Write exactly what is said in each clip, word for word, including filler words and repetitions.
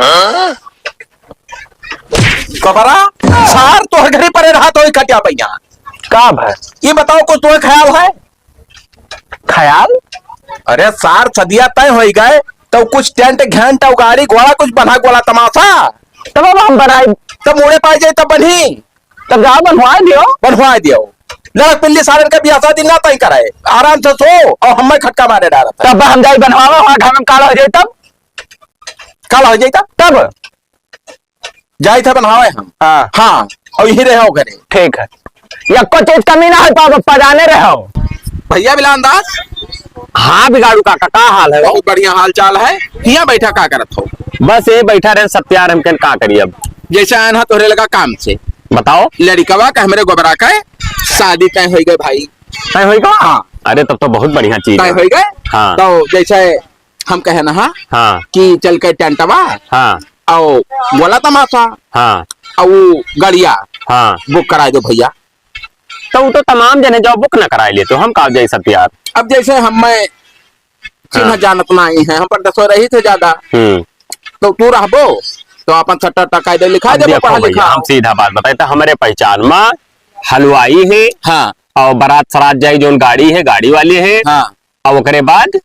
हाँ? कबरा, सार तोहर घरे परे रहत होई खटिया पइया। का भा? ये बताओ, कुछ तुम्हें ख्याल है? ख्याल? अरे सार, सदिया तय होई गए, तो कुछ टेंट घंट और गाड़ी घोड़ा कुछ बना गोला तमाशा। तब अब हम बनाई। तब मुड़े पाई जाए तब बनी। तब जाओ बनवाए दियो। बनवाए दियो। लड़क पिल्ली सारन का बियाह शादी ना तय कराए, आराम से सो और हमें खटका मारे डालत है। तब हम जाई बनवावे, वहाँ घर में काला हो जाए तब। काला हो जाए तब? तब? जाई था बनवावे हम। हाँ। हाँ, और यही रहो घरे। ठीक है, यक्को चीज कमी ना हो पावे, पजाने रहो। भैया बिलान दास। हाँ बिगाड़ू काका, का हाल है? बहुत बढ़िया हाल चाल है। हियाँ बैठा का करत हो? बस ये बैठा रहे सत्यार, हम कहन का करी अब। जैसे आयन हा तोहरे लगा काम से। बताओ। लड़िकवा का हमरे गोबरा का शादी तय होई गए भाई। तय होई गए? हाँ। अरे तब तो बहुत बढ़िया चीज तय है। होई गए? हाँ। तो जैसे हम कहे ना, हाँ, हाँ। कि चल के टेंटवा, हाँ। और गोला तमाशा, हाँ। और वो गड़िया, हाँ। बुक कराए दो भैया। तो वो तो तमाम जने जाओ बुक ना कराए लिए, तो हम का जाई सत्यार। अब जैसे हम, मैं चिन्ह हाँ। जानत नहीं है, हम पर दसो रही थे ज्यादा। हम्म। तो तू रहबो, तो अपन सट्टा टका दे लिखा अब देबो, देखो पढ़ा भैया, लिखा। हम सीधा बात बताए तो हमरे पहचान में हलवाई है। हाँ। और बारात सरात जाई, जोन गाड़ी है, गाड़ी वाले हैं। हाँ। और ओकरे बाद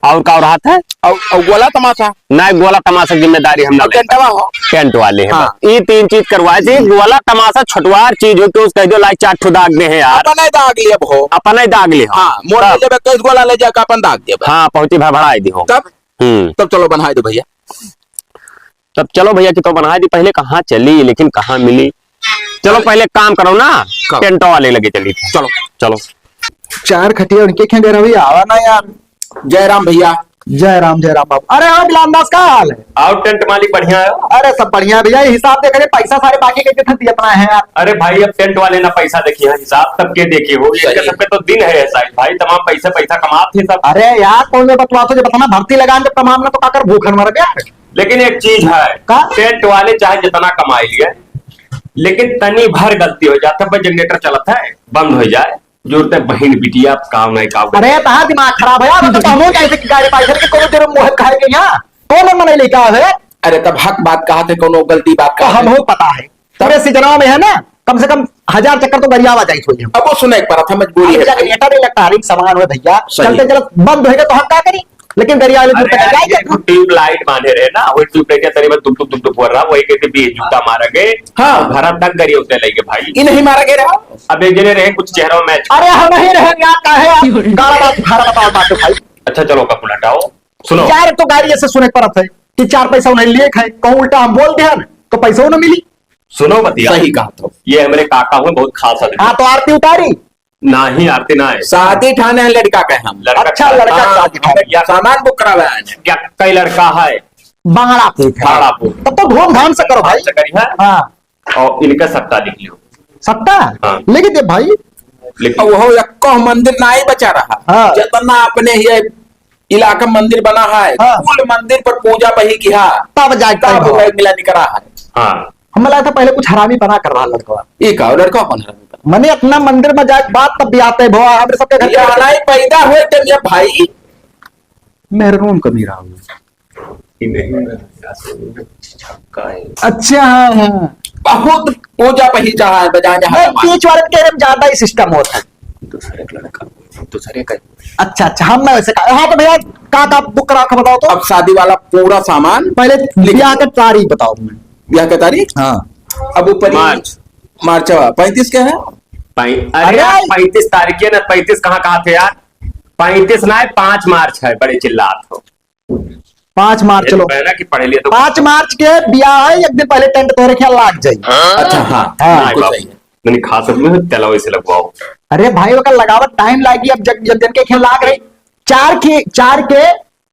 और का रहत है? और, और गोला तमाशा? नहीं, गोला तमाशा की जिम्मेदारी हम ना और लेते। टेंटवा हो? टेंट वाले हैं हाँ। बस। ये तीन चीज करवाए थे, गोला तमाशा छोटवार चीज हो, कि उस कह दो लाई चार ठो दाग दे हैं यार। अपने दाग लिए हो। अपने दाग लिए हो। हाँ, मोड़ तब। ले जब इक्कीस गोला ले जाके अपन दाग दे। हाँ, पहुंची भड़ाई दी हो। तब? हम्म। तब चलो बनाए दो भैया। तब चलो भैया कि तो बनाए दी, पहले कहाँ चली लेकिन कहाँ मिली? चलो पहले काम करो ना, करो। टेंटो वाले लगे चली। चलो। चलो। चार खटिया उनके खें घर अभी आवा ना यार। जय राम भैया। जय राम, जय राम बाबू। अरे हाँ बिलान दास, का हाल है? आओ टेंट मालिक, बढ़िया है। अरे सब बढ़िया भैया, ये हिसाब देख रहे, पैसा सारे बाकी के कितने दिए अपना है यार। अरे भाई, अब टेंट वाले ना पैसा देखी है, हिसाब सबके देखी हो, सही। इनके सबके तो दिन है ऐसा ही भाई, तमाम पैसा पैसा कमात ही सब। अरे यार, कौन में बतवा तो जब अपना भर्ती लगान जब तमाम ना तो काकर भूखन मर गया। लेकिन एक चीज है, का? टेंट वाले चाहे जितना कमाई लिए, लेकिन तनी भर गलती हो जात है, भाई जनरेटर चलत है, बंद हो जाए, जोरते बहिन बिटिया काम नहीं काम। अरे, तहार दिमाग खराब है यार, तो कहूँ कैसे कि गाड़ी पाई करके कोनो देर मुँह खाए के यहाँ? कौन मन नहीं लेके आवे? अरे, तब हक बात कहा थे, कोनो गलती बात तो कहा हम थे। हो पता है, तब पूरे सीजनवा में है ना, कम से कम हजार चक्कर तो गरियावा जाइत होई हम। अब वो सुने एक बार था, मजबूरी अब है भाई। जनरेटर इलेक्ट्रॉनिक सामान हुए भैया, सही। चलते चलत बंद होएगा तो हम का करी? लेकिन गरियावा ले अरे दूर तक यार, जाएंगे। ये जो ट्यूब लाइट बांधे रहे ना, वही ट्यूब लाइट के तरीके दुप दुप दुप दुप हो रहा, वही कहते भी जूता मारेंगे। हाँ। घर तक गरिया उतरे लेंगे भाई। ये नहीं मारा गया रहा। अब एक जने रहे, कुछ चेहरा मैच। अरे हम नहीं रहे यार, का है आप? गाला बात, गाला बात, बात भाई। अच्छा चलो, कपूर हटाओ। सुनो। यार, तो गाड़ी ऐसे सुने परत है कि चार पैसा उन्हें लिए खाए, कहूँ उल्टा हम बोल दे ना, तो पैसा ना मिली। सुनो बतिया। सही कहा तो। ये हमरे काका हुए, बहुत खास आदमी। हाँ, तो आरती उतारी? नाही, आरती ना है। शादी ठाने हैं लड़का के हम। लड़का अच्छा, लड़का हाँ, शादी ठाने। क्या सामान बुक करावे आए हैं। क्या कई लड़का है? बांगड़ापुर है। बांगड़ापुर। तब तो धूमधाम से करो भाई। से करी है। हाँ। और इनका सट्टा लिख लियो। सट्टा? हाँ। लिख दे भाई। लिख अब वो यक्को मंदिर ना ही बचा रहा। हाँ। जितना अपने ये इलाका मंदिर बना है, हाँ। कुल मंदिर पर पूजा बही किहा। तब जाके तब भाई। वही मिला निकरा है। हाँ। हमें लगा था पहले कुछ हरामी बना कर रहा लड़का। ये का लड़का कौन हरामी बना? मने इतना मंदिर में जाए बात तब भी आते भवा, हमरे सबके घर ये के हरामी पैदा हुए तब ये भाई। मेहरनून कमी रहा हुआ। कि नहीं, मैं क्या सोचूं? छक्का है। अच्छा, हाँ, हाँ। बहुत पूजा पही चाहा है, बजाने नहीं, हनुमान। बीच वाले के में ज्यादा ही सिस्टम होता है। दूसरे का लड़का, दूसरे का। अच्छा, अच्छा, हम ना वैसे का, हाँ, तो भैया, का, का बुक करा के बताओ तो। अब शादी वाला पूरा सामान पहले लिख ब्याह लो। का तारीख बताओ तुम्हें। ब्याह का तारीख? हाँ। अब ऊपर ही मार्च। मार्च, पैंतीस के है? पै-, अरे अरे! यार, पैंतीस तारीख के ना, पैंतीस कहाँ, कहाँ थे यार? पैंतीस ना है, पाँच मार्च है, बड़े चिल्लात हो। पाँच मार्च, ये चलो। तो कहना कि पढ़ लिया तो पाँच मार्च के बियाह है, एक दिन पहले टेंट तोरे ख्याल लाग जाई। अच्छा, हाँ, हाँ। बिल्कुल सही है। मैंने खास आदमी हो, तेला वैसे लगवाओ। अरे भाई, ओकर लगावत टाइम लागी, अब जब, जब जन के ख्याल लाग रही, चार के, चार के,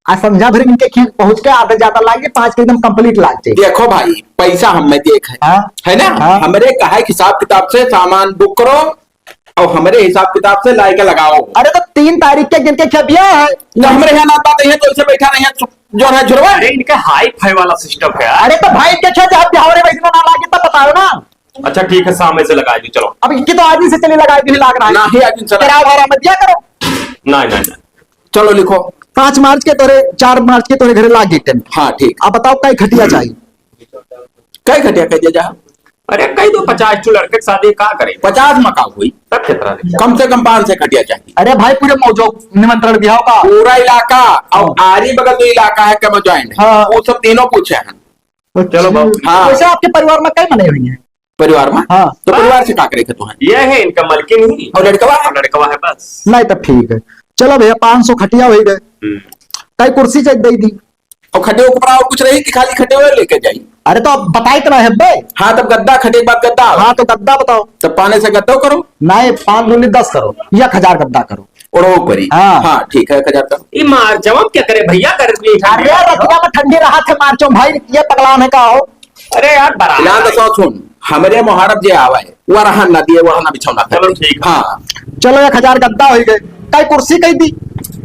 आ संझा भर इनके ख्याल पहुंच के आधा ज्यादा लाग जाए, पाँच के एकदम कंप्लीट लाग जाए। देखो भाई, पैसा हम में देख है, हाँ। है ना? हाँ। हमरे कहा हिसाब किताब से सामान बुक करो, और हमरे हिसाब किताब से लाए के लगाओ। अरे तो तीन तारीख के जिनके क्या ब्याह है? तो हमरे यहाँ ना आता तो ये तो इसे बैठा नहीं है, जो है झुरवा। अरे इनका हाई फाई वाला सिस्टम है यार। अरे तो भाई के क्या जब ब्याह रे वैसे ना लागे तब बताओ ना। अच्छा ठीक है, शाम से लगा दो, चलो। अब इनकी तो आज ही से चली लगा दी, लाग रहा है। ना ही आज ही चला। किराया भाड़ा मत दिया करो। नहीं, नहीं, नहीं। चलो लिखो। पाँच मार्च के तोरे, चार मार्च के तोरे घरे लाग गई टेंट। हाँ, ठीक। अब बताओ, कई खटिया चाहिए? कई खटिया कह दिया जा? अरे, कई दो पचास ठो लड़के के शादी का करे? पचास में का हुई? तब कितना नहीं? कम से कम पाँच सौ खटिया चाहिए। अरे भाई, पूरे मौजो निमंत्रण बिहाव का। पूरा इलाका और हाँ। आरी बगल जो इलाका है, कम ज्वाइंट है, हाँ। वो सब तीनों पूछे हैं। अच्छा। चलो बाबू। हाँ। वैसे आपके परिवार में कई मने हुई हैं? परिवार में? हाँ। तो परिवार से का करे के तू है? ये है इनका मलकिन ही। और लड़कवा है? और लड़कवा है बस। नहीं, तब ठीक है। चलो भैया, पाँच सौ खटिया हो ही गए। हम्म। कई कुर्सी चाहिए, दे दी। और खटिया के ऊपर और कुछ रही कि खाली खटिया लेके जाई? अरे, तो अब बताई तो रहे बे। हाँ, तब गद्दा, खटिया के बाद गद्दा। हाँ, तो गद्दा बताओ। तब पाने से गद्दा करो। नहीं, पाँच दूनी दस करो, एक हजार गद्दा करो। ओढ़ो करी। हाँ। हाँ, ठीक है, एक हजार का। ई मार जवाब क्या करे भैया, गर्मी ठंडी अरे, रतिया में ठंडी रहा थे, मार चो भाई, ये पगलान है का हो? अरे यार, बराबर इलान तो है। सौ सुन, हमरे मुहारब जे आवे, वो रहन ना दिए, वो ना बिछौना कर चलो, दे। ठीक है। हाँ। चलो, एक हजार गद्दा हो गए, कई कुर्सी कई दी?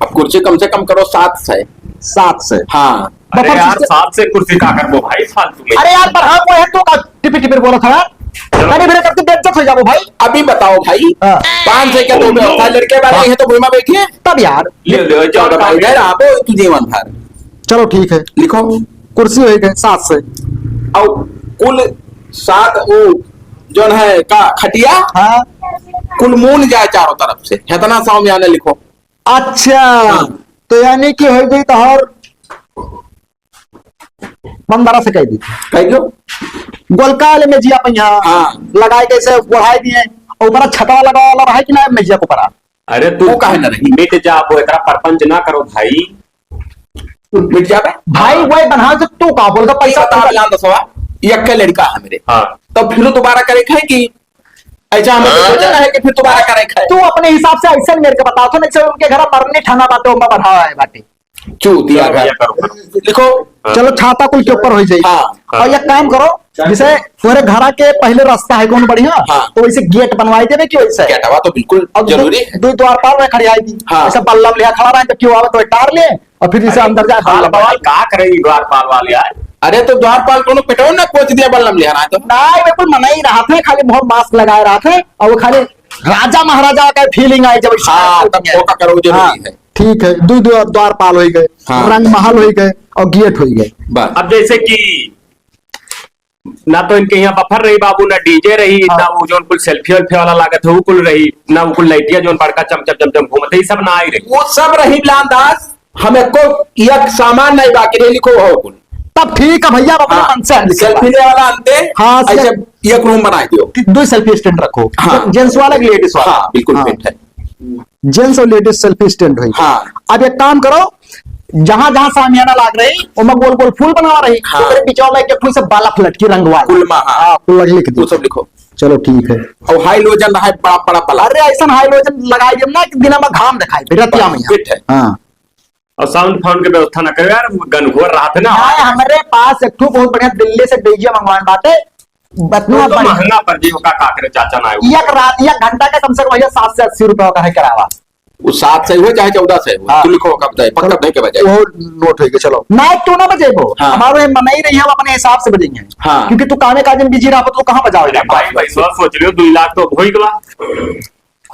अब कुर्सी कम से कम करो सात सौ। सात सौ। हाँ। अरे बफर यार, सिस्टम। सात से कुर्सी का करबो भाई, फालतू में। अरे यार, बढ़ा को है तो का टिपी टिपी बोला था यार। चलो। मैंने मेरे करके बेइज्जत हो जाबो भाई। अभी बताओ भाई, हाँ। पाँच सौ के तो व्यवस्था, लड़के वाले हैं तो भूमा बैठिए। तब यार। ले, ले, चलो भाई, घर आपो तू जीवन भर। चलो ठीक है। लिखो। कुर्सी हो गए सात सौ। और कुल सात वो जौन है का खटिया, हाँ। कुल मून जाए चारों तरफ से, इतना सामियाना लिखो। अच्छा, हाँ। तो यानी कि हो गई तो और पन्द्रह से कह दी। कह दो। गोलका वाले मेजिया पे यहाँ हाँ। लगाए के ऐसे बढ़ाए दिए, और ऊपर छतवा लगा वाला रहे कि ना मेजिया के ऊपर? अरे तू वो काहे ना रही? मिट जा, वो इतना परपंच ना करो भाई। मिट जाबे? भाई, हाँ। वही बनावे से तू का बोल के पैसा बता, बता। मिलान दसवा, यक्के लड़का है मेरे। हाँ। तो फिर दोबारा करे खाए कि ऐसा हमें तो सोचा है कि फिर दोबारा करे खाए। तू अपने हिसाब से ऐसा मेरे को बता, तो नहीं सर, उनके घर मरने ठाना बाटे, उमा बढ़ावा है बाटे। चूतिया चलो, घर। भैया, करो, करो। लिखो। हाँ। चलो, छाता कुल के ऊपर हो जाई। हाँ। और एक काम करो, जैसे तोरे घरा के पहले रास्ता है कौन बढ़िया, हाँ। तो वैसे गेट बनवाई देबे कि वैसे? गेटवा तो बिल्कुल और दो, जरूरी है। दो द्वारपाल में खड़ी आई थी। हाँ। ऐसा बल्लम लिया खड़ा रहे तो क्यों आवे तो टार ले और फिर जैसे अरे, अंदर जाए हाल बल्लम बवाल बवाल। का करे ई द्वारपाल वाले यार? अरे तो द्वारपाल कोनो पेटवा ना कोच दिया बल्लम लिया रहा है तो। नहीं, बिल्कुल मना ही रहा था, खाली मुंह मास्क लगाए रहा था और वो खाली राजा महाराजा का फीलिंग आई जब हाँ, तब मौका करो जरूरी हाँ, है। ठीक है, दो द्वार, द्वारपाल हो गए, हाँ। रंग महल हो गए और गेट हो गए। बस। अब जैसे कि ना तो इनके यहाँ बफर रही बाबू, ना डीजे रही, हाँ। ना वो जौन कुल सेल्फी वेल्फी वाला लागत है, वो कुल रही, ना वो कुल लाइटिया जौन बड़का चम चम चम चम घूमत है, ये सब ना आई रही। वो सब रही बिलान दास, हमें को एक सामान नहीं बाकी रही, लिखो हो कुल। तब ठीक है भैया, अब अपने हाँ, मन से हम लिखे सेल्फी बात। ले वाला आनते, हाँ, ऐसे सेल- एक रूम बना दियो। दो सेल्फी स्टैंड रखो, हाँ। जेंट्स वाला कि लेडीज वाला? हाँ, बिल्कुल हाँ। फिट है। जेंट्स और लेडीज सेल्फी स्टैंड होई। हाँ। अब एक काम करो, जहाँ जहाँ सामियाना लाग रही, ओमा गोल गोल फूल बनावा रही, हाँ। ओकरे बिचवा में एक ठो से बल्ब लटकी रंगवा। कुल मा, हाँ। हाँ, कुल लग लिख दो। वो सब लिखो। चलो ठीक है। और हाइलोजन रहा है, बड़ा बड़ा बल्ब। अरे ऐसा हाइलोजन लगाई देब ना कि दिना में घाम दिखाई, फिर रतिया में। फिट है। हाँ। और साउंड फाउंड के व्यवस्था ना करे यार, गनघोर रहा था ना। हाँ, हमरे पास एक ठो बहुत बढ़िया दिल्ली से डीजे मंगवान बाटे, वो तो बढ़िया। महंगा पड़ जाई, ओका का करे, चाचा ना आए। एक रात, एक घंटा का कम से कम भैया सात से अस्सी रुपया का है किराया। वो सात सौ हो चाहे चौदह सौ हो, हाँ। तू लिखो कब जाए, पक्का चलो, दे के बजाए। वो नोट होइगे, चलो। ना, तू ना बजेबो, हाँ। हमारे मनई रही, हम अपने हिसाब से बजेंगे। हाँ। क्योंकि तू कामे काजे में बिजी रहा, तो कहाँ बजाओ अरे यार? भाई, पैसा सोच लियो, दो लाख तो होई गवा।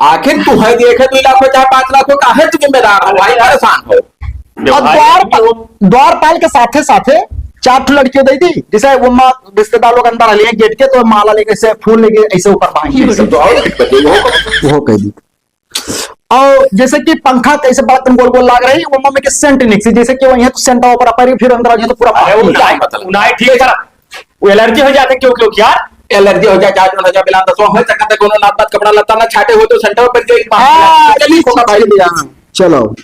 आखिर तू है, देखे, दो लाख हो चाहे पाँच लाख हो, काहे तू जिम्मेदार हो भाई, परेशान हो? जब और भाई द्वार नहीं पा-, हो। द्वारपाल के साथे साथे चार ठो लड़कियों दे दी, जैसे वो माँ रिश्तेदार लोग अंदर आ लिए गेट के, तो माला लेके ऐसे फूल लेके ऐसे ऊपर बांध के ये सब तो और दिक्कत है, वो वो कह दी। और जैसे कि पंखा कैसे बड़ा गोल गोल लाग रही, वो माँ में के सेंट निकसी, जैसे कि वो यहाँ तो सेंट ऊपर पर फिर अंदर आ गया तो पूरा अरे, वो पानी। उनाई, उनाई ठीक है। वो एलर्जी हो जाते क्यों, क्यों यार? एलर्जी हो जाए, चाहे जो हो जाए, बिलान दसवा हो सकता है, कोनो नात बात कपड़ा लत्ता ना छाटे हो तो सेंटर पर जाए, हाँ, चलिए, कोका भाई, भैया, चलो।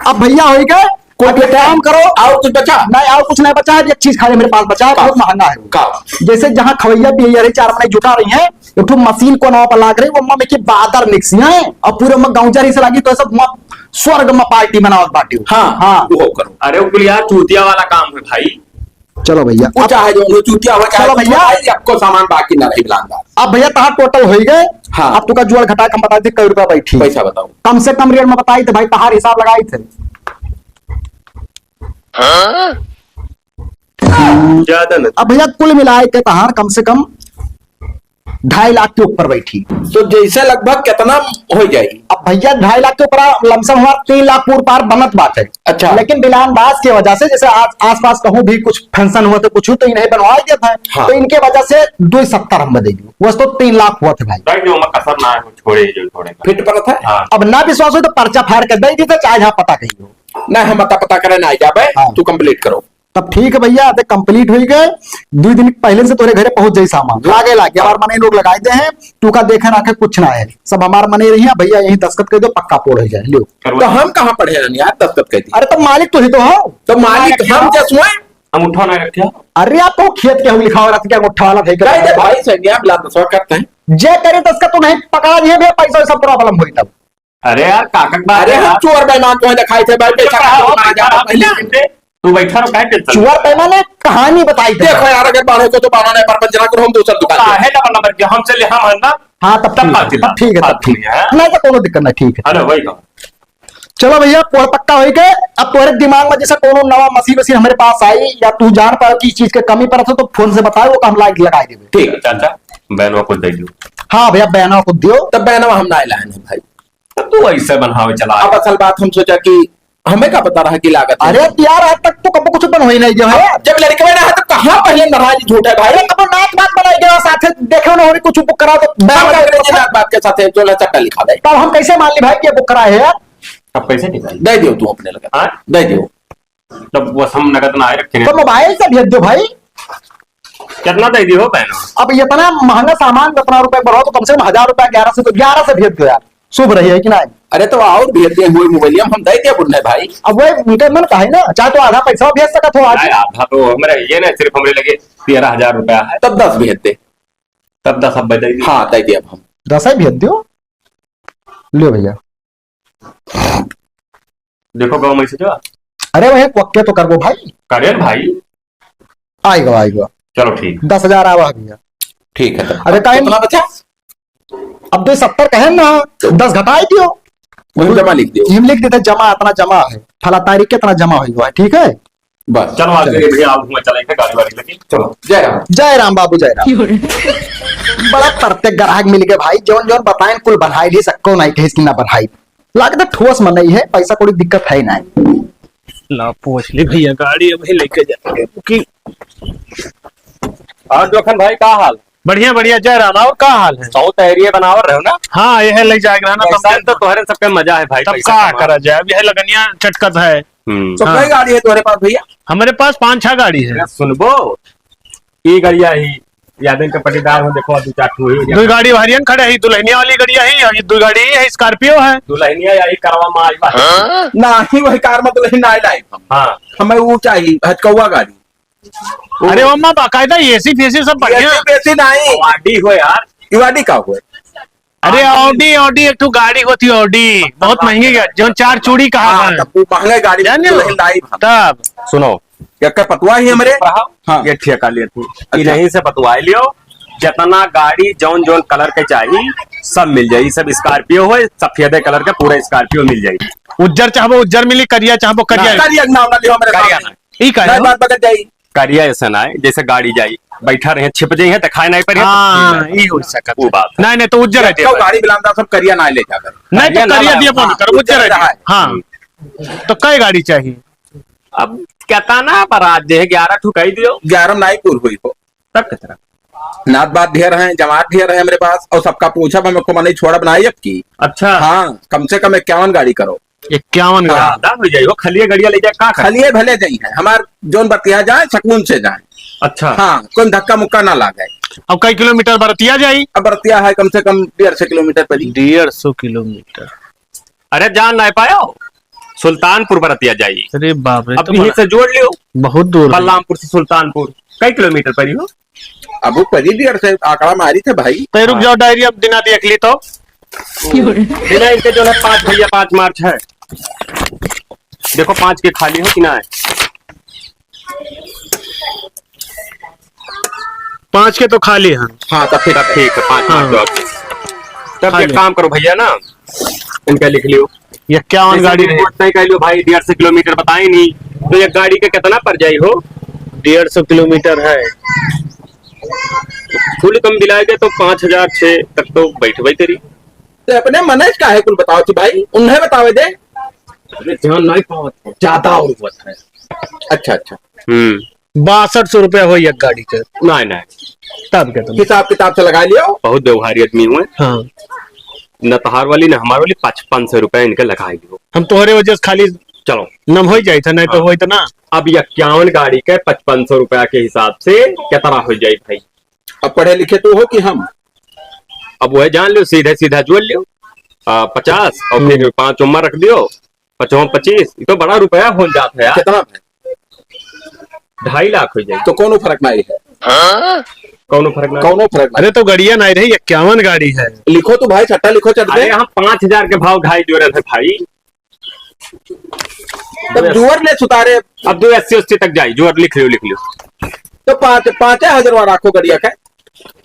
अब भैया होई गए, कोई अब एक काम करो, और कुछ बचा? नहीं, और कुछ नहीं बचा है, एक चीज खाली मेरे पास बचा है, का? बहुत महंगा है वो। का? जैसे जहाँ खवैया पियैया रही, चार मने जुटा रही हैं, एक ठो मशीन को नाव पर लाग रही, वो में के बादर निकसी हैं, और पूरे में गाँव जरी से लागी, तो सब म-, स्वर्ग में पार्टी मनावत बाटी। हाँ, हाँ। वो करो। अरे, वो कुल यार चूतिया वाला काम है भाई। चलो भैया, वो अब चाहे जो हो, चूतिया हो, चाहे चलो कुछ हो भैया। भाई, आपको सामान बाकी ना रही बिलान दास। अब भैया, तहार टोटल होई गए। हाँ। अब तुका जोड़ घटा के हम बताई थे, कई रुपया बैठी। पैसा बताओ। कम से कम रेट में बताई थे भाई, तहार हिसाब लगाई थे। हाँ? ज्यादा ना। अब भैया, कुल मिलाए के तहार कम से कम ढाई लाख के ऊपर बैठी। तो जैसे लगभग कितना हो जाई? अब भैया, ढाई लाख के ऊपर लमसम हमार तीन लाख पूर पार बनत बाटे। अच्छा। लेकिन बिलान बास के वजह से, जैसे आस, आसपास कहूँ भी कुछ function हुआ तो कुछ तो इन्हें बनवा देता है। हाँ। तो इनके वजह से दो सत्तर हम दे दियो, वैसे तो तीन लाख हुआ था भाई। भाई, जो मैं कसर ना है, वो छोड़े, जो छोड़े। फिट परत है? हाँ। अब ना विश्वास हो तो पर्चा फाड़ के दे दी, तो चाहे जहाँ पता कहीं हो। ना, हम पता, पता करे ना जाबे, हाँ। तू complete करो। तब ठीक है भैया, तो complete हुई गए। दो दिन पहले से तोरे घरे पहुंच जाई सामान, हाँ। लागे लागे, हमार मनई लोग लगाए दे हैं, तू का देखे ना के कुछ ना है, सब हमार मनई रही है भैया, यही दस्तखत कर दो, पक्का पोल हो जाए, लियो। तो हम कहाँ पढ़े रहनी यार, दस्तखत कर दी? अरे तो मालिक तो ही तो हो। तो मालिक मालिक हम हो। जस हुए? अंगूठा ना रखे हो? अरे आप तो खेत के हम लिखावा रहते, क्या अंगूठा वाला भाई का? नहीं, नहीं, भाई, सही है, बिलान दसवा करते हैं। जे करे दस्तखत तो नहीं पकड़ा दिए भैया, पैसा वैसा problem होई तब। अरे यार, काका के बात अरे है हम यार। चोर बेईमान तो है, दिखाई थे भाई, पैसा का चोर ना जाता पहले। तू बैठा रहो, काहे tension? चोर बेईमान ने कहानी बताई थी। देखो यार, अगर बारह को तो बारह ने परपंच ना करो, हम दूसरा दुकान पे। काहे ना बना, बल्कि हमसे ले, हम है ना। हाँ, तब तब ठीक है, बात तब ठीक है, तब बात ठीक है। ठीक है। नहीं तो कोनो दिक्कत नहीं, ठीक है। अरे वही कहो। चलो भैया, पोल पक्का होई के, अब तोहरे दिमाग में जैसे कोनो नवा मशीन वशीन हमरे पास आई या तू जान पाओ कि इस चीज के कमी पड़त हो तो फोन से बताओ, वो हम लाइट लगाई देबे। ठीक है चाचा, बहनवा को दे दो। हाँ भैया, बहनवा को दियो। तब बहनवा हम ना लाए हैं भाई। तो तू ऐसे बनावे चला। अब असल बात हम सोचा कि हमें का पता रहा कि लागत है। अरे यार, आज तक तो कबो कुछ बन होई नहीं गया है। जब लड़कवे ना है तो कहाँ पहले नहाई झूठ है भाई? अरे कबो नाक बात बनाई गया साथे, देखे ना हो कुछ book करा तो हम का अंग्रेजी नाक बात के साथे जो है चट्टा लिखा दे। तब हम कैसे मान ली भाई कि ये book करा है यार? अब कैसे निकाली? दे दियो तू अपने लगे। हाँ? दे दियो। तब बस हम नगद ना आए रखे हैं। तो मोबाइल से भेज दो भाई। कितना दे दी हो बहन? अब इतना महंगा सामान, इतना रुपए बढ़ाओ तो कम से कम हजार रुपया, ग्यारह सौ तो ग्यारह से भेज दो यार, शुभ रही है कि नहीं? अरे तो और भेज दे हुए मोबाइल हम दे दिया बुढ़ने भाई। अब वही उनके मन का है ना, चाहे तो आधा पैसा भेज सकत हो आज। नहीं, आधा तो हमरे ये ना, सिर्फ हमरे लगे तेरह हजार रुपया है। तब दस भेज दे। तब दस अब दे दी। हाँ, दे दिया अब हम। दस ही भेज दो। लो भैया। देखो गाँव में से जो। अरे भाई, पक्के तो करबो भाई। करें भाई। आएगा, आएगा। चलो ठीक। दस हजार आवा भैया। ठीक है, तब अरे अब काहे कितना बचा? अब तो सत्तर कहे ना, दस घटाई दियो। वही जमा लिख दियो। हम लिख देते, जमा इतना जमा है, फला तारीख के इतना जमा हुआ है, ठीक है? बस, चलो, आज चलो। के लिए भैया, आप घूमने चलेंगे, गाड़ी वाड़ी लगी। चलो, जय राम। जय राम बाबू, जय राम। बड़ा प्रत्येक ग्राहक मिल गए भाई, जौन जौन बताएं, कुल बनाई ली, सक्को नहीं कहे इसकी ना बनाई। लागत है ठोस में नहीं है, पैसा कोई दिक्कत है नहीं। ला, पूछ ली भैया, गाड़ी अभी लेके जाएंगे, बुकिंग। और जोखन भाई, का हाल? बढ़िया, बढ़िया, जय राम। और का हाल है? बहुत तैयारी बनावर रहे हो ना? हाँ, यह ले जाएगा ना, तब कैसन तो तोहरे सबके मजा है भाई, तब पैसा का कमा। करा जाए, अब यह लगनिया चटकत है। हम्म। तो हाँ। कई गाड़ी है तुम्हारे पास भैया? हमारे पास पाँच छह गाड़ी है। अरे सुनबो, ई गाड़िया ही, यादव के पट्टीदार हो, देखो, दो चार ठो ही हो गया। दो गाड़ी हरियन खड़े है, दुल्हनिया वाली गाड़िया है, और ये दो गाड़ी है, स्कॉर्पियो है। दुल्हनिया यही करवा में आई बा। हाँ? ना ही वही कार में दुल्हन ना आई हम। हाँ। हमें वो चाहिए, हचकौआ गाड़ी। अरे वो अम्मा, बाकायदा एसी फेसी सब बढ़िया। एसी फेसी नहीं। वाडी हो यार। ये वाडी का हो? अरे ऑडी, ऑडी एक ठो गाड़ी होती है, ऑडी। बहुत महंगी गाड़ी, जो चार चूड़ी कहा हाँ, है। तब वो महंगा गाड़ी जाने लो। दुल्हन लाई हम। तब सुनो, एक पतवा ही हमरे, हाँ। ये ठेका लेत हूँ। अच्छा। यहीं से पतवा लियो, जितना गाड़ी जौन जौन कलर के चाहिए, सब मिल जाई। सब स्कॉर्पियो हो, सफेदे कलर के पूरा स्कॉर्पियो मिल जाई। उज्जर चाहबो उज्जर मिली, करिया चाहबो करिया ना, मिली। करिया ना, ना लियो हमरे करिया सामने। ना। ई का नहीं, है? बात बगल जाई। करिया ऐसे ना है, जैसे गाड़ी जाई, बैठा रहे, छिप जाई है, दिखाई नहीं पड़ी है, तो हाँ, ठीक है। ई हो सकत वो है। बात है। नहीं, नहीं, तो उज्जर है, कौ गाड़ी बिलांदा सब करिया ना ले जाकर। नहीं, तो करिया ना करिया लाओ। दिया बोल हाँ, कर, उज्जर उज्जर है। है। हाँ। हम्म। तो कई गाड़ी चाहिए? अब कहता ना, पर आज जे है ग्यारह ठो कही दियो। ग्यारह में नाई पूर हुई हो। तब कितना? नात बात ढेर है, जमात ढेर है हमरे पास, और सबका पूछब, हम एको मनई छोड़ब ना अब की। अच्छा। हाँ, कम से कम इक्यावन गाड़ी करो। इक्यावन गाड़ी। हाँ। ज्यादा हो जाई, वो खलिए गड़िया ले जाए, का करे? खलिए भले जाई है, हमार जौन बतिया जाए, सुकून से जाए। अच्छा। हाँ, कोई धक्का मुक्का ना लागे। अब कई किलोमीटर बरतिया जाई? अब बरतिया है कम से कम डेढ़ सौ किलोमीटर परी। डेढ़ सौ किलोमीटर। अरे जान ना पायो, सुल्तानपुर बरतिया जाई। अरे बाप रे, अब तो यहीं बड़ा से जोड़ लियो। बहुत दूर है। बलरामपुर से सुल्तानपुर कई किलोमीटर परी हो? अब वो परी भी अरसे आंकड़ा मारी थे भाई। तो रुक हाँ। जाओ, डायरी अब दिना देख ली तो। दिना इनके जो है पाँच भैया, पाँच मार्च है। देखो पाँच के खाली हो कि ना है? पाँच के तो खाली है। हाँ, तब ठीक, तब ठीक है, पाँच हाँ। मार्च। तब खाली। एक काम करो भैया ना, इनका लिख लियो। इक्यावन जैसे गाड़ी कि रहे। रिपोर्ट नहीं कह लो भाई, डेढ़ सौ किलोमीटर बताए नहीं, तो ये गाड़ी का कितना पड़ जाई हो? डेढ़ सौ किलोमीटर है। कुल कम मिलाए के तो पाँच हजार छह तक तो बैठबे करी। ते अपने मनेज काहे कुल बतावत ही भाई, उन्हें बतावे दे। अरे जान नहीं पावत है, ज्यादा और होत है। अच्छा, अच्छा। हम्म। बासठ सौ रुपया होई एक गाड़ी के। नहीं, नहीं। तब के तुम हिसाब किताब से लगा लियो। बहुत व्यवहारी आदमी हुए। हाँ। न तोहार वाली, न हमार वाली, पचपन सौ रुपया इनके लगा लियो। हम तोहरे वजह से खाली चलो। नम हो जाई था, नहीं तो हाँ। होई तो ना। अब इक्यावन गाड़ी के पचपन सौ रुपया के हिसाब से कितना हो जाई भाई? अब पढ़े लिखे तू हो कि हम? अब वह जान लियो, सीधे सीधा जोड़ लियो। आ, पचास और फिर हम्म। पाँच उम्र रख दियो, पचवा पच्चीस, ये तो बड़ा रुपया हो जात है यार। कितना भाई? ढाई लाख हो जाए। तो कौनो फर्क नहीं है। हाँ? कौनो फर्क नहीं। कौनो फर्क नहीं। अरे तो गड़िया नहीं रही, इक्यावन गाड़ी है। लिखो तो भाई, सट्टा लिखो, चट अरे दे। हम पाँच हजार के भाव घाई जोड़े थे भाई। तब जोड़ ले सुतारे। अब दो अस्सी अस्सी तक जाई, जोड़ लिख लियो, लिख लियो। तो पाँच, पाँचे हजार वाला रखो गड़िया के।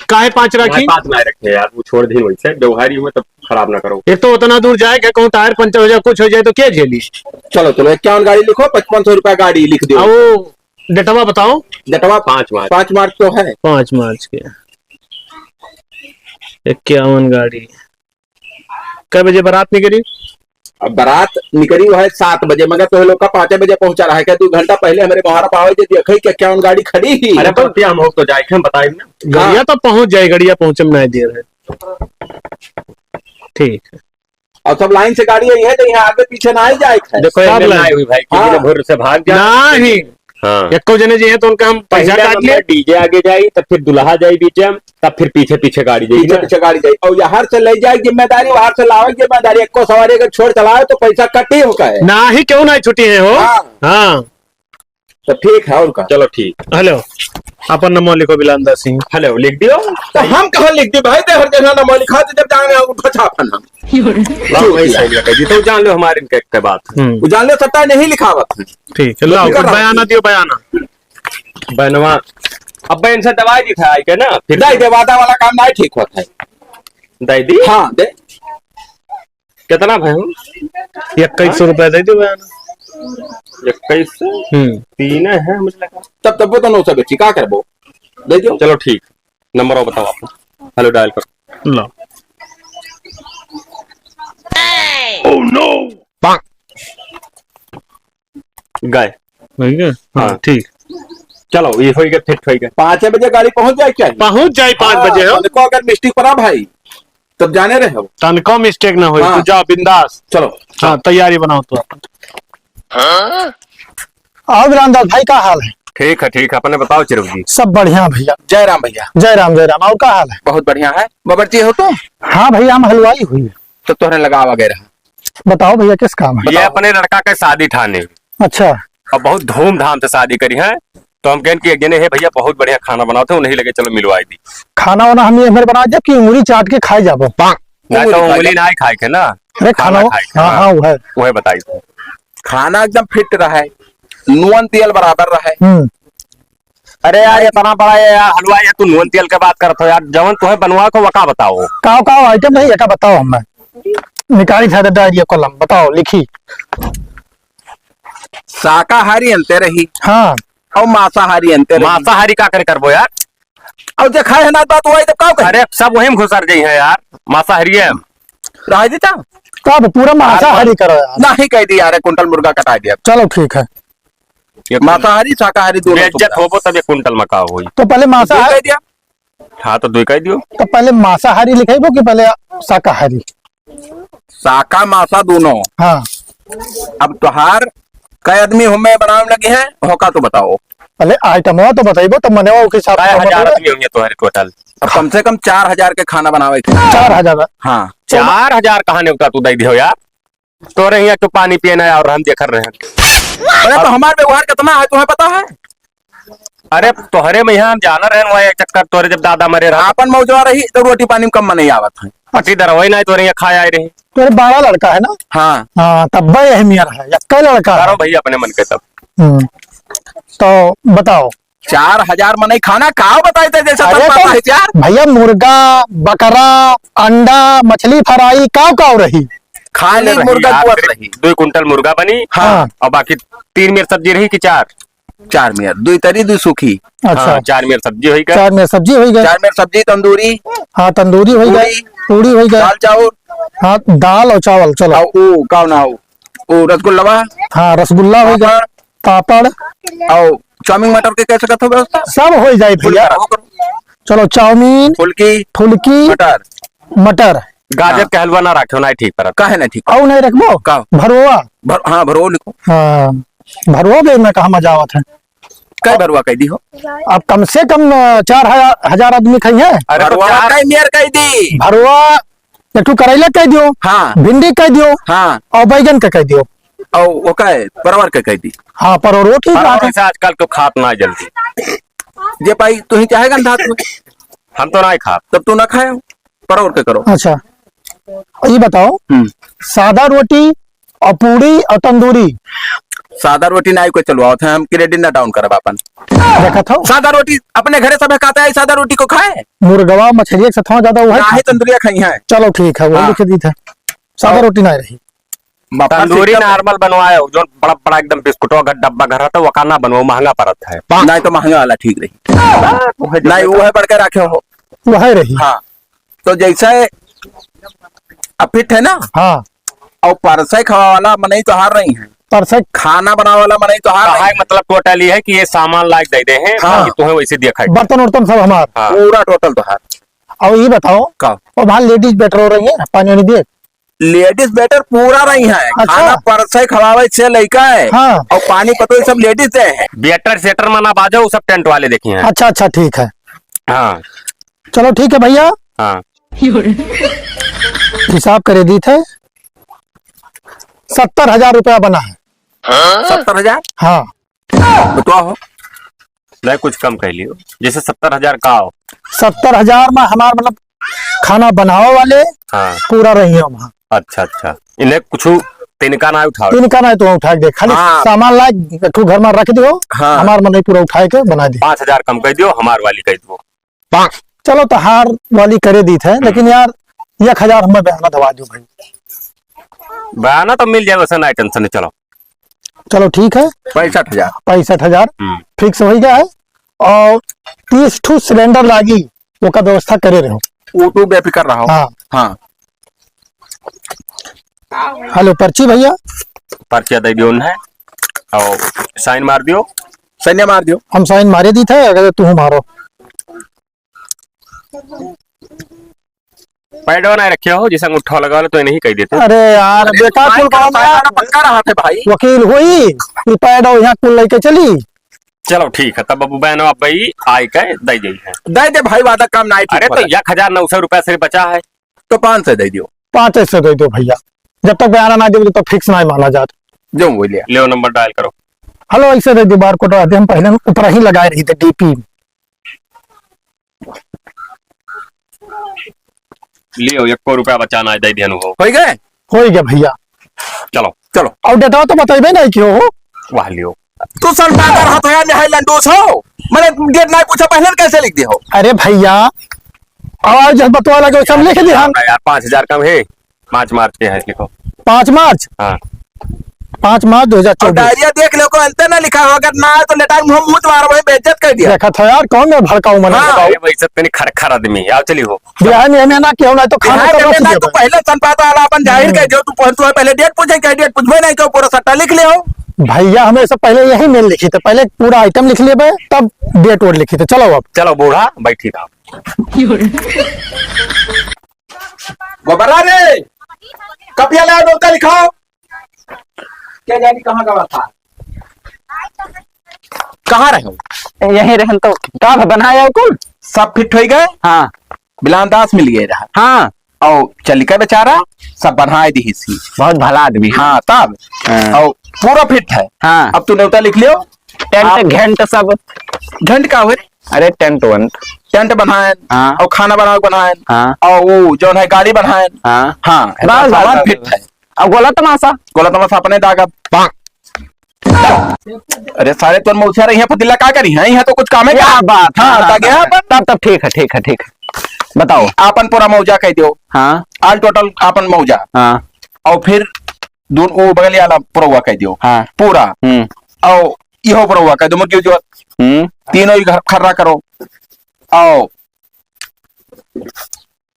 काहे पाँच भाई, राखी? पाँच ना रखे यार, वो छोड़ दी वैसे, व्यवहारी हुए तब खराब ना करो। एक तो उतना दूर जाए के कहूँ टायर पंचर हो जाए, कुछ हो जाए तो क्या झेली? चलो, चलो, इक्यावन गाड़ी लिखो, पचपन सौ रुपया गाड़ी लिख दो। आ, वो डेटवा बताओ। डेटवा पाँच मार्च। पाँच मार्च तो है। पाँच मार्च के इक्यावन गाड़ी। कै बजे बारात निकली? अब बारात निकली वो है सात बजे, मगर तो लोग का पाँचे बजे पहुंचा रहा है, क्या दो घंटा पहले हमारे मोहरा पावे जे देखई कि इक्यावन गाड़ी खड़ी ही। अरे, तो हम हो तो जाए के हम बताई ना। गड़िया हाँ। तो पहुंच जाए, गड़िया पहुंचे में नहीं देर है। ठीक है। और सब लाइन से गाड़ी आई है, तो यहाँ आगे पीछे ना ही जाए के है। देखो, सब एमे लाइन। ना हुई भाई, किसी ने हाँ। भोर से भाग जा। नहीं। हाँ। एको जने जे हैं तो उनका हम पैसा पहले काट लिए। नंबर डीजे आगे जाई, तब फिर दुल्हा जाई बीचे में, तब फिर पीछे पीछे गाड़ी जाई पीछे ना। पीछे गाड़ी जाई। और यहाँ से ले जाए जिम्मेदारी, वहां से लावे जिम्मेदारी, एको सवारी अगर छोड़ चलावे तो पैसा कटी होका है। ना ही क्यों ना छुट्टी है हो। हाँ। हाँ। तो ठीक है, और का? चलो ठीक। हेलो, अपन नमो लिखो बिलांदा सिंह। हेलो, लिख दियो। तो हम कहाँ लिख दी भाई, ते हर जगह नमो लिखा दे, जब जाने उठा छापन हम। लाओ, वही सही लगे जी, तो जान लो हमारे इनके, के बात है। हम्म। वो जान लो सट्टा नहीं लिखावत है। ठीक है, लाओ, फिर फिकर बयाना रखो। दियो, बयाना। बनवा, अब इनसे दवाई दिखाई के ना, फिर दे दे, वादा वाला काम नहीं ठीक होता है। दे दी? हाँ, दे। कितना भाई हो? इक्कीस सौ रुपया दे दो बयाना। इक्कीस सौ? हम्म। तीन है, मुझे लगा। तब, तब वो तो नौ सौ बेची, का करबो? दे दो। चलो ठीक, नंबर और बताओ आपको। हेलो, डायल करो। लो। Oh no! गए। हो गया? हाँ, हाँ। ठीक। चलो, ये हो गया, फिट हो गया। पाँच बजे गाड़ी पहुंच जाए क्या? पहुंच जाए पाँच हाँ, बजे हो। तनिको अगर मिस्टेक पड़ा भाई, तब जाने रहे हो। तनिको मिस्टेक ना हो, हाँ। तू जा बिंदास। चलो। हाँ, तैयारी बनाओ तो अपन। हाँ? और रामदास भाई, का हाल है? ठीक है, ठीक है, अपने बताओ चिरक जी। सब बढ़िया भैया। जय राम भैया। जय राम, जय राम। और का हाल है? बहुत बढ़िया है। बावर्ची हो तो? हाँ भैया, हम हलवाई हुई। तो तोहरे लगावा गए रहा। बताओ भैया, किस काम है? ये बताओ। अपने लड़का के शादी ठाने। अच्छा। और बहुत धूमधाम से शादी करी है, तो हम कहन कि एक जने है भैया, बहुत बढ़िया खाना बनाते हैं, उन्हीं लगे चलो मिलवाई दी। खाना वाना हम ये हमारे बना जब कि उंगली चाट के खाए जाबो। नहीं तो उंगली खाए उंगली जाओ। ना ही खाए के ना। अरे खाना खाना, खाए के, हाँ, हाँ। हाँ, वो है। वो है बताई। खाना एकदम फिट रहे, नून तेल बराबर रहे। हम्म। अरे यार, इतना बड़ा है यार, हलवाई है, तू नून तेल के बात करत हो यार, जवन तोहे बनवा को वका बताओ। काव काव आइटम नहीं, एका बताओ हमें। निकाली था डायरी कलम, बताओ, लिखी। शाकाहारी अंते रही। हाँ। और मांसाहारी अंते रही। मांसाहारी का करे करबो यार? और जे खाए है ना बात वही तो काव कही? अरे सब वही में घुसर गई है यार, मांसाहारी है। रह देता। तो अब पूरा मांसाहारी करो यार। नहीं कह दिया, अरे कुंटल मुर्गा कटा दिया। चलो ठीक है। एक मांसाहारी, शाकाहारी दोनों बेइज्जत सुविधा। होबो तब एक कुंटल में का होई? तो पहले दो मांसाहारी कह दिया। हाँ, तो दो कह दियो। तो पहले मांसाहारी लिखेबो कि पहले शाकाहारी? शाका मांसा दोनों। हाँ। अब तोहार कै आदमी हमें बनावे लगी है, होका तो बताओ। पहले आइटमवा तो बताइबो, तब मनवा के हिसाब से कै हजार बताइबो। आदमी होंगे तोहरे टोटल? अब कम से कम चार हजार के खाना बनावे के। चार हजार? हाँ। चार हजार कहाँ ने उठा तू दे दियो यार? तोरे हियाँ के पानी पिए ना और हम देखत रहे। अरे, तो हमार व्यवहार कितना है, तुम्हें पता है? अरे, तोहरे में यहाँ हम जाना रहे, वही चक्कर तोरे जब दादा मरे रहा। आपन मौजवा रही, तो रोटी पानी में कम नहीं आवत है। अति दर वही ना, तोरे यहाँ खाए आए रही। तोरे बड़ा लड़का है ना? हाँ। हाँ, तब भाई अहमियत है, यक्का लड़का है। करो भैया अपने मन के तब। हम्म। तो बताओ, चार हजार मनई खाना काव बताई थे, जैसा अरे तब तो पता है यार। भैया, मुर्गा, बकरा, अंडा, मछली फ्राई, काव काव रही? खाली अरे रही मुर्गा यार, गोश्त सिर्फ रही। दो कुंटल मुर्गा बनी। हाँ। और बाकी तीन मेर सब्जी रही कि चार? चार मेर, दुई तरी, दुई सूखी। अच्छा। हाँ, चार मेर सब्जी होई गए। चार मेर सब्जी होई गए। चार मेर सब्जी, तंदूरी। हाँ, तंदूरी होई गए। पूड़ी। पूड़ी होई गए। दाल चाउर। हाँ, दाल और चावल, चलो। और ऊ, का ना हो, ऊ रसगुल्लावा। हाँ, रसगुल्ला होई गए। पापड़। पापड़। और चाउमीन मटर के कैसे करत हो व्यवस्था? सब होई जाए फुल भैया। करा, हो करो। चलो, चाउमीन, फुल्की, फुल्की, मटर। मटर। गाजर हाँ। के हलवा ना रखो, ना ठीक परत। काहे ना ठीक? और नहीं रखबो? का? भरवा। भर-, हाँ, भरवा लिखो। हाँ, भरवा भी में कहाँ मजा आवत है। कै भरवा कह दी हो? अब कम से कम, अ, चार हजार, हजार आदमी खाई है। अरे तो भरवा चार कई मेर कह दी। भरवा, एक ठो करैला कह दियो। हाँ। भिंडी कह दियो। हाँ। और बैगन का कह दियो। और वो का है? परवर का कह दी। हाँ, परवर वो ठीक परवर बात है। ऐसे आजकल तो खात ना जल्दी। जे पाई तू ही चाहेगा ना धात में। हम तो ना ही खात। तब तू ना खाए, परवर के करो। अच्छा, ये बताओ, हम्म। सादा रोटी और पूड़ी और तंदूरी। सादा रोटी ना कोई चलवावत है, हम credit ना down करब आपन। देखत हो? सादा रोटी अपने घरे सब कहते हैं, सादा रोटी को खाए। मुर्गवा मछलिया के सथवा ज्यादा वो है ना ही खाते। तंदूरिया खाई है। चलो ठीक है, वो हाँ। लिख दी था। सादा और रोटी ना रही। बाप रे, तंदूरी एकदम normal बनवाए हो, जो बड़ा बड़ा एकदम बिस्कुटवा का डब्बा घर रहता है, वो का ना बनवाओ, महंगा पड़त है। नहीं तो महंगा वाला ठीक रही। हाँ, वो है जो नहीं, वो है बढ़ के रखे हो। वो है रही। हाँ, तो जैसे अब फिट है ना? हाँ। और परसे खावा वाला मनई तो हार रही है। परसे खाना बनावे वाला मनई तो हार रही है। मतलब total ये है कि ये सामान लायक दे दे हैं, हाँ। कि तुम्हें वैसे दिया खाए। बर्तन उर्तन सब हमार। हाँ। पूरा total तो हार। और ये बताओ, का? वो बाहर ladies बैठ रो रही है, पानी वानी दिए? Ladies waiter पूरा रही है, अच्छा। खाना परसे खवावे से लइका है, हाँ। और पानी पतोई सब ladies दे हैं। Waiter सेटर मना बाजो, वो सब tent वाले देखी हैं। अच्छा, अच्छा, ठीक है। हाँ। चलो ठीक है भैया। हाँ। हिसाब करे दी थे, सत्तर हजार रुपया बना है। सत्तर हजार? हाँ। बताओ। नहीं, कुछ कम कह लियो, जैसे सत्तर हजार का हो। सत्तर हजार में हमार मतलब खाना बनावे वाले हाँ। पूरा रही हो वहाँ। अच्छा, अच्छा, इन्हें कुछ तिनका ना उठाओ। तिनका ना तो उठा के दे, खाली हाँ। सामान ला एक ठो घर में रख दियो, हाँ। हमार मनई पूरा उठा के बना दे। पाँच हजार कम कह दियो, हमार वाली कह दियो। चलो, तो हार वाली करे दी थे, लेकिन यार, एक हजार हमें बयाना दवा दो भाई। बयाना तो मिल जाए, वैसे ना tension, चलो। चलो, ठीक है। पैंसठ हजार। पैंसठ हजार हम्म। Fix हो गया है। और तीस ठो cylinder लागी, ओकर व्यवस्था करे रहो। वो तो बेफिक्र रहो। हाँ। हाँ। हेलो, पर्ची भैया। पर्चिया दे दियो उन्हें, और sign मार दियो। Sign मार दियो। हम sign मारे दी थे, अगर तू मारो। पैडवा ना रखे हो, जैसे अंगूठा लगा लो तो नहीं कह देते। अरे यार, अरे बेटा, भाई, कुल काम करता है यार। ना, पक्का रहा थे भाई। वकील हुई, ये पैडवा यहाँ कुल लेके चली। चलो ठीक है, तब अब बहनों आप भाई आए के दे दी है। दे दे भाई, वादा काम ना है, ठीक अरे तो होता। एक हजार नौ सौ रुपया से बचा है। तो पाँच सौ दे दियो। पाँच सौ दे दो भैया, जब तक बयाना ना दे तो fix ना माना जात। जो वो लिया। लियो, number dial करो। हेलो, ऐसे दे दो, barcode दे, हम पहले ऊपर ही लगाए रही थे, डीपी। लियो, एको रुपया बचाना है, दे दिया हो। होई गए? होई गया भैया। चलो। चलो। और डेटवा तो बतइबे नहीं कियो हो। वाह लियो। तू सन पाकर हाथ है, नहीं लंडोस हो। मैंने डेट नहीं पूछा, पहले कैसे लिख दे हो? अरे भैया, और जब बतवा लगे, सब लिख दे हम। यार, पाँच हजार कम है, पाँच मार्च के है, लिखो। पाँच मार्च? हाँ। पाँच मार्च दो हजार चौबीस। और डायरिया देख लो, कोई अंतर ना लिखा हो, अगर ना आए तो लेटाई मुंह, मुंह तुम्हारा वही बेइज्जत कर दिया। देखा था यार, कौन है भड़काऊ मना हाँ। बताओ? अरे भाई, सब तनी खरखर आदमी, आओ चली हो। बिहार में हमें ना केहू ना तो खाना बिहार तो में रख ना दिया तो भाई। पहले सन पाता वाला अपन जाहिर हम्म। कर दियो, तू पहुंच, तू पहले डेट पूछे, कह डेट पूछबे नहीं, क्यों पूरा सट्टा लिख ले हो। भैया, हमें सब पहले यही मेल लिखी थे, पहले पूरा आइटम लिख लेबे, तब डेट वेट लिखी थे। चलो अब। चलो बूढ़ा, बैठी रहो। गोबरा रे, कपिया ले आओ, नौता लिखाओ। क्या जानी कहाँ गवा था? कहाँ रहे हो? यहीं रहन तो। का बनाया हो कुल? सब फिट होई गए? हाँ। बिलान दास मिल गए रहा। हाँ। और चलिका बेचारा सब बनाए दी सी। बहुत भला आदमी। हाँ, तब। हाँ। और पूरा फिट है। हाँ। अब तू न्योता लिख लियो। टेंट आप घंट सब। घंट का हुए? अरे टेंट वेंट। टेंट बनाएन, हाँ। और खाना बनावे बनाएन, हाँ। और वो जौन है गाड़ी बनाएन। हाँ। हाँ, बस, सामान बस, फिट बस। है। और गोला तमाशा? गोला तमाशा अपने दागब। अरे सारे तोर मौसिया रही है, पतीला का करी है? यहाँ तो कुछ काम है क्या? क्या बात? हाँ, हाँ, दागे हाँ, अपन। तब, तब ठीक है, ठीक है, ठीक है। बताओ। आपन पूरा मौजा कह दियो। हाँ। All total आपन मौजा। हाँ। और फिर दोन-, वो बगलिया वाला पूरा हुआ कह दियो। हाँ। पूरा। हम्म। और कि हो परौआ, कह दो, मुर्गी जो हम्म। तीनों ही घर खर्रा करो। आओ,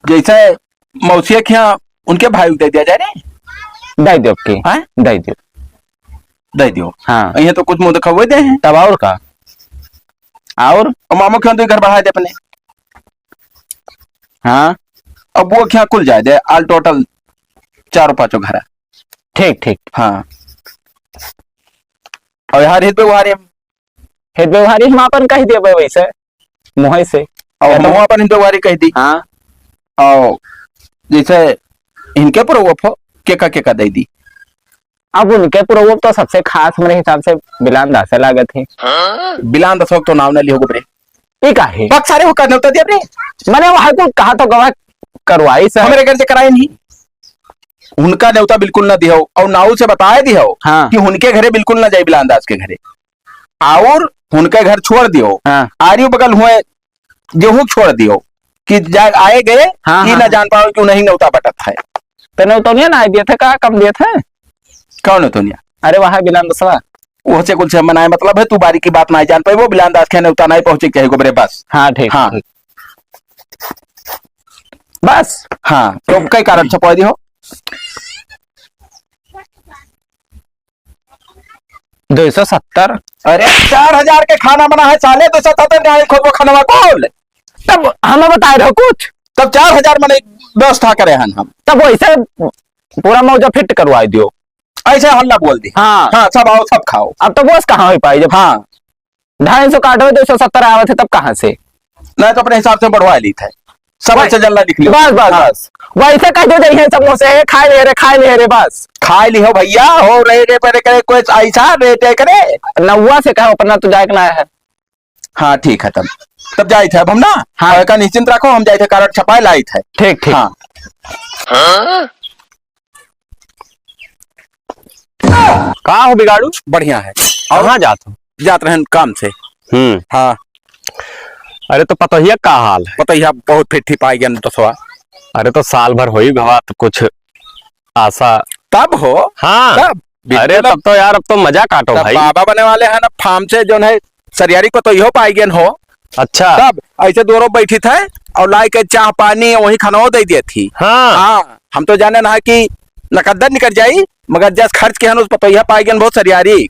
जैसे मौसिया के यहाँ उनके भाई दे दिया जाए रे। दे दो आपके। हैं? दे दो। दे दियो। हाँ। यहाँ तो कुछ मुँह दिखावे दे हैं। तब और का? और? और मामू के यहाँ तो घर बढ़ा दे अपने। हाँ। अब वो क्या कुल जाए दे, all total चारों पाँचों घर है। ठीक, ठीक। हाँ। और यार हित व्यवहार है। हित व्यवहार ही हम अपन कह देबे वैसे, मुँह से। और या तो हम अपन हित व्यवहार ही कह दी। हाँ। और जैसे इनके पर वो फो-, केका, केका दे दी। अब उनके पुरवो तो सबसे खास हमरे हिसाब से बिलान दास लागत है। बिलान दास तो नाव न लिहो गोबरे। ई का है? बक सारे होकर नेवता दिया रे। मने वो हर को कहा तो गवाह करवाई सर। हमरे घर से कराए नहीं। उनका नेवता बिल्कुल ना दिहो और नाऊ से बताए दिहो हाँ। कि उनके घरे बिल्कुल ना जाए बिलान दास के घरे। और उनके घर छोड़ दियो। हाँ। आरियो बगल हुए गेहूं छोड़ दियो कि जा आए गए, हाँ, ई हाँ, ना हाँ। जान पाओ कि उन्हीं नेवता बटत है। तो नेवतौनिया ना आए दिए थे, का कम दिए थे? कौन नेवतौनिया? अरे वहाँ बिलान दसवा। वो से कुछ मनाए मतलब है, तू बारी की बात ना जान पाए, वो बिलान दास के नेवता नहीं पहुंचे के चाहिए गोबरे बस। हाँ, ठीक, हाँ। ठीक। बस? हाँ, तो कई कारण छपवा दियो। दो सौ सत्तर। अरे, चार हजार के खाना बना है साले, दो सौ सत्तर नहीं, खुद वो खाना बोल। तब हमें बताए रहो कुछ। तब चार हजार मने व्यवस्था करे हन हम। तब वैसे पूरा मौजा फिट करवा दियो। ऐसे हल्ला बोल दी। हाँ। हाँ, सब आओ, सब खाओ। अब तो बस कहाँ हो पाई जब हाँ। ढाई सौ काटो, दो सौ सत्तर आवत है, तब कहाँ से? नहीं तो अपने हिसाब से बढ़वा ली थे। सब वही। अच्छा जल्ला लिख लियो। बस, बस, हाँ। बस। वैसे कह दो, जइहे सब मुँह से, "ए, खाए ले रे, खाए ले रे", बस। खाए लिहो भैया, हो रहे रे, पर करे कोई ऐसा रेट है करे। नौवा से कहो, अपना तो जाए के ना है। हाँ, ठीक है तब। तब जाइत है अब हम ना। हाँ। और का निश्चिंत रखो, हम जाइत है, कार्ड छपाए लाइत है। ठीक, ठीक। हाँ। का हो बिगाड़ू? बढ़िया है। और कहाँ जात हो? जात रहन काम से। हम्म। हाँ। अरे तो पतोहिया का हाल है? पतोहिया बहुत फिट ही पाई गया दसवा। अरे तो साल भर होई गवा तो कुछ आशा। तब हो? हाँ। तब? अरे बिल्कुल। तब तो यार, अब तो मजा काटो तब भाई। बाबा बने वाले हैं ना, फार्म से जो है सरियारी को तो इहो पाई गए हो। अच्छा। तब ऐसे दोनों बैठी थे और लाई के चाह पानी वही खाना दे दिए थी। हाँ। हाँ, हम तो जाने ना कि नकद्दर निकल जाई, मगर जस खर्च के हन उस पतोहिया पाई गए बहुत सरियारी।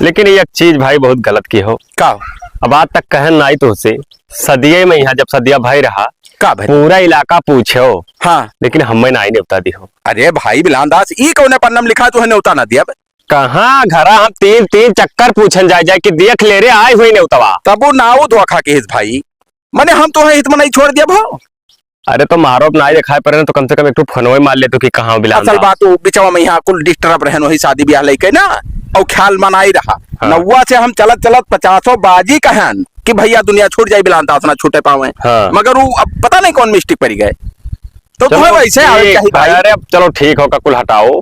लेकिन एक चीज भाई बहुत गलत की हो। का? अब आज तक कहन नाई तो उसे सदिये में यहाँ जब सदिया भाई रहा, का भाई? पूरा इलाका पूछो। हाँ। लेकिन हमें नाई नेवता दी हो। अरे भाई बिलान दास, ई कौने पन्नम लिखा तू है नेवता ना दिया? कहाँ घरा हम तीन, तीन चक्कर पूछन जाए, जाए कि देख ले रे, आए हुए नेवतवा। तब वो नाऊ धोखा के हिस भाई। मने हम तो है हित में नहीं छोड़ दिया भाव। अरे तो मारो अब नाई दिखाई पड़े ना, तो कम से कम एक ठो फोनवे मार ले तो कि कहाँ बिलान असल दास। बात वो बिचवा में यहाँ कुल डिस्टर्ब रहन वही शादी ब्याह लेके ना, और ख्याल मनाई रहा। हाँ। नौवा से हम चलत चलत पचासों बाजी कहन कि भैया दुनिया छूट जाए बिलान दास ना छूटे पावे। हाँ। मगर वो अब पता नहीं कौन मिस्टेक पड़ गए। तो चलो तुम्हें वैसे आवे ठीक चाहिए भाई। भाई। अरे अब चलो ठीक हो, का कुल हटाओ।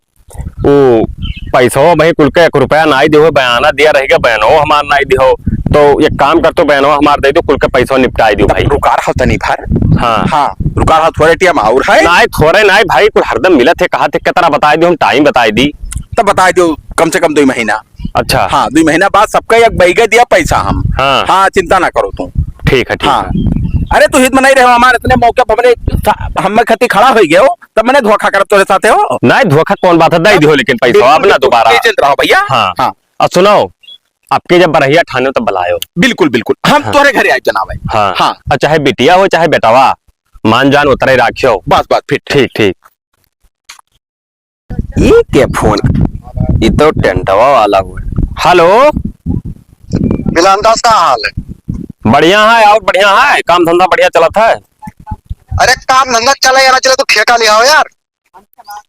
ऊ पैसवा भाई कुल के एक रुपया नाई दिहो, बयाना दिया रह गया, बयानो हमार नाई दिहो। तो एक काम कर, तो बयानो हमार दे दो, कुल के पैसवा निपटाई दियो तब भाई। रुका रहा तनी भर। हाँ। हाँ, रुका रहा थोड़े टिया माउर है। नाई, थोड़े नाई भाई, कुल हरदम मिलत है, कहा थे, कितना बताई दियो, हम टाइम बताई दी। तब बताई दियो, कम से कम दो महीना। अच्छा। हाँ, दो महीना बाद सबका एक बैगे दिया पैसा हम। हाँ। हाँ, चिंता ना करो तुम। ठीक है, ठीक हाँ। है। अरे, तू हित में नहीं रहो, हमारे इतने मौके पर हमने, हमें खती खड़ा हो गए हो, तब मैंने धोखा करब तोरे साथे हो। नहीं, धोखा कौन बात है, दे दियो, लेकिन पैसा बिल्कुल, अब ना बिल्कुल, दोबारा। निश्चिंत रहो भैया। हाँ। हाँ। और सुनो, आपके जब बरहिया ठाने तब बुलायो। बिल्कुल, बिल्कुल, हम हाँ। तोरे घरे आए जनावे। हाँ। हाँ। और चाहे बिटिया हो, चाहे बेटावा, मान जान उतरे राखियो। बस, बस, फिट। ठीक, ठीक। ई के फोन? ई तो टेंटवा वाला हुआ। हेलो। बिलान दास, का हाल है? बढ़िया है, और बढ़िया है, काम धंधा बढ़िया चलत है। अरे, काम धंधा चले या ना चले, तू ठेका लिया हो यार।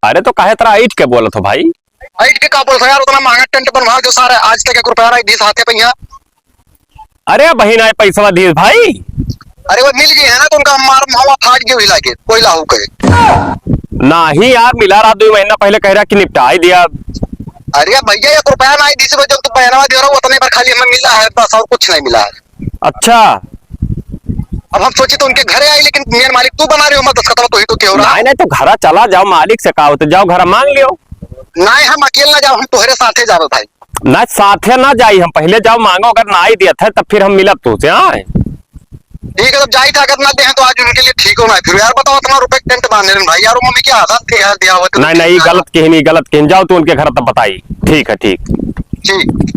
अरे, तो काहे तरह ऐठ के बोलत हो भाई? ऐठ के का बोलत हो यार, उतना महंगा टेंट बनवा जो सारे आज तक एक रुपया नहीं दिस हाथे पे यहाँ। अरे बहिन, आए पैसवा दिए भाई। अरे वो मिल गए है ना, तो उनका मार हवा फाट गए हिला के, कोई लाहू कहे। नाही यार, मिला रहा, दो महीना पहले कह रहा कि निपटाई दिया। अरे भैया, एक रुपया नहीं दिस, जब तू बयानवा दे रहा हूँ, उतने पर खाली हमें मिला है बस, और कुछ नहीं मिला है। अच्छा। अब हम सोची तो उनके घरे आई, लेकिन मेन मालिक तू बना रहे हो, मैं दस्तखत तो ही तो क्यों रहा। नहीं, नहीं, तो घरा चला जाओ, मालिक से कहा हो तो जाओ, घरा मांग लियो। नहीं, हम अकेले ना जाओ, हम तोहरे साथे जाओ भाई। ना, साथे ना जाई हम, पहिले जाओ मांगो, अगर नाहीं देत है तब फिर हम मिलब तोसे, हाँ। ठीक है, तब जाई था, अगर ना देहें तो आज उनके लिए ठीक हो ना। फिर यार बताओ, इतना रुपए टेंट बांधे रहन भाई, यार वो मम्मी की आदत थी यार, दिया हुआ तो नहीं, नहीं, ठीक है। गलत किहिन, गलत किहिन, जाओ तू उनके घर तब बताई। ठीक है, ठीक। ठीक।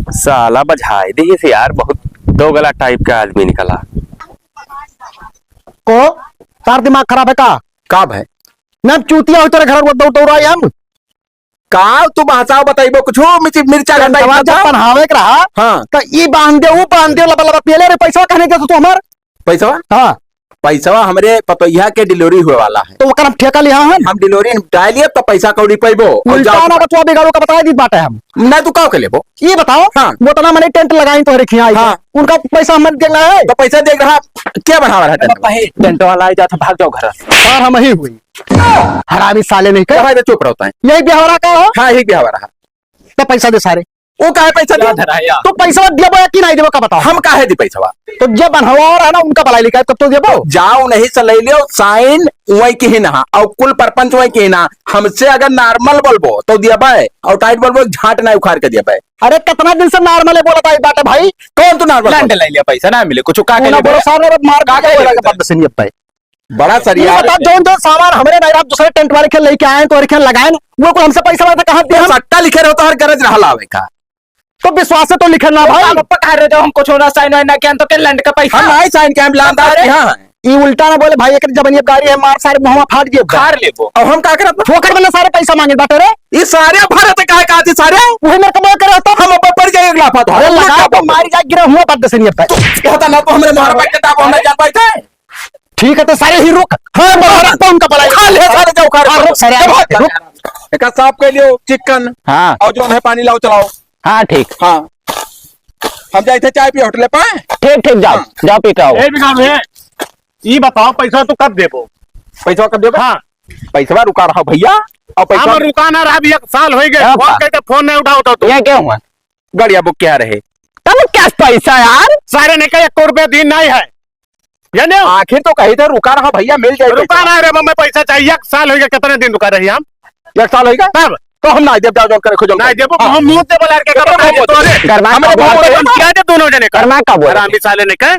साला बझाए देहिस यार, बहुत दोगला टाइप का आदमी निकला। को तार दिमाग खराब है का? का भाई? ना चूतिया हो तेरे घर वो दौ-, दौड़ाए हम। का तू भाषा बताइबो कुछ? मिर्च-, मिर्चा घटाई टेंटवा जब था। पहनावे के रहा, हाँ। तो ई बांध दे, ऊ बांध दे, लबा लबा पियले रे, पैसा कहने दे तू हमार। पैसा? हाँ। पैसवा हमरे पतोहिया के delivery हुए वाला है। तो ओकर हम ठेका लिहा हम? हम delivery डालिए तो पैसा कौड़ी पैबो। और उल्टा जाओ ना बचवा बिगाड़ू का बताए दी बाटे हम। नहीं, तू का के लेबो? ये बताओ, हाँ। वो इतना मने टेंट लगाई तोहरे खियाई हाँ। उनका पैसा हम देना है। तो पैसा दे रहा, क्या बढ़ावा रहा टेंट? टेंट वाला आई जाता, भाग जाओ घर। और हम ही हुई। हरामी साले नहीं कहे। भाई तो चुप रहता है। यही बिहावरा का हो? हाँ, यही बिहावरा है। तो पैसा दे सारे। वो काहे पैसा क्या दियो? धराया? तो पैसा देबो या कि नहीं देबो का बताओ? हम काहे दी पैसा? तो जे बनवावा रहा ना उनका बलाई लिखा है, तब तो देबो। जाओ नहीं से ले लियो, sign वही की ही ना, और कुल परपंच वही की ही ना। हमसे अगर normal बोलबो तो देबे, और tight बोलबो झाट ना उखाड़ के देबे। अरे कितना दिन से normal है बोला था बाटे भाई। कौन तू normal लंड बोल? ले लिया पैसा ना मिले कुछ का के ना लिए बोलो बे? साहब, मार का का के बोला लिए के बे? बंद से नहीं अब भाई। बड़ा ये सरिया बता, रे। जौन जौन सामान हमरे नहीं रहा, दूसरे टेंट वाले के लेके आए, तो और के लगाए ना, वो कुल हमसे पैसा वाला कहाँ दे हम? सट्टा लिखे रहो तो हर गरज रहा लावे का। तो विश्वास से तो लिखे ना तो भाई। हम पकड़ रहे, जब हम कुछ होना sign वाइन ना किया, तो के लंड का पैसा? हम नहीं sign किया, हम लान अरे, हाँ। ये उल्टा ना बोले भाई, एक जबनिया गाड़ी है, मार सारे मुंहवा फाट गया। खार लेबो। अब हम का करत? फोकट में ना सारे पैसा मांगे बाटे रे। ये सारे भरत का है, का थी सारे? वही मेरे को बोल करे हो तो। हम ऊपर पड़ जाए एक लाफा तो। अरे हम लगा लोग तो मारी जा, गिरा हुआ बात दसनिया पे। तो कहता ना तो हमरे मार बैठे, ताप हम ना जान पाए थे। ठीक है, तो सारे ही रुक। हाँ, बड़ा रखता हूँ उनका बड़ा। खा ले, सारे जाओ, खा ले। हाँ, रुक, सारे जब आगे, रुक। एका साफ कर लियो, चिकन। हाँ। और जौन है, पानी लाओ, चलाओ। हाँ, ठीक। हाँ। हम जाए थे चाय पिए होटल पे। ठीक, ठीक, जाओ। हाँ। जाओ, पी के आओ। ए, बिगाड़ू, ए। ई बताओ, पैसा तू कब देबो? पैसा कब देबो? हाँ। पैसा रुका रहा भैया। और पैसा हम रुका ना रहा, अभी एक साल हो गए। हाँ, फोन बा। करते, फोन नहीं उठाओ तो तू। ये क्या हुआ? गाड़िया बुक किया रहे। तब क्या पैसा यार? सारे ने कहा, एक रुपया दिन नहीं है। जाने हो? आखिर तो कही थे, रुका रहा भैया, मिल जाए रुका पैसा। ना रे, मैं पैसा चाहिए। एक साल हो गया, कितने दिन रुका रही हम? एक साल हो गया? तब? तो हम ना देब, जाओ, जाओ, करे, खोजो, नहीं देबो, हाँ। हम मुंह से बोला के तो करो, बोल तोरे। करना हमरे का बोल बोल रहे हैं? क्या दे दोनों जने का? करना का बोल रहे हैं? हरामी साले ने कहे।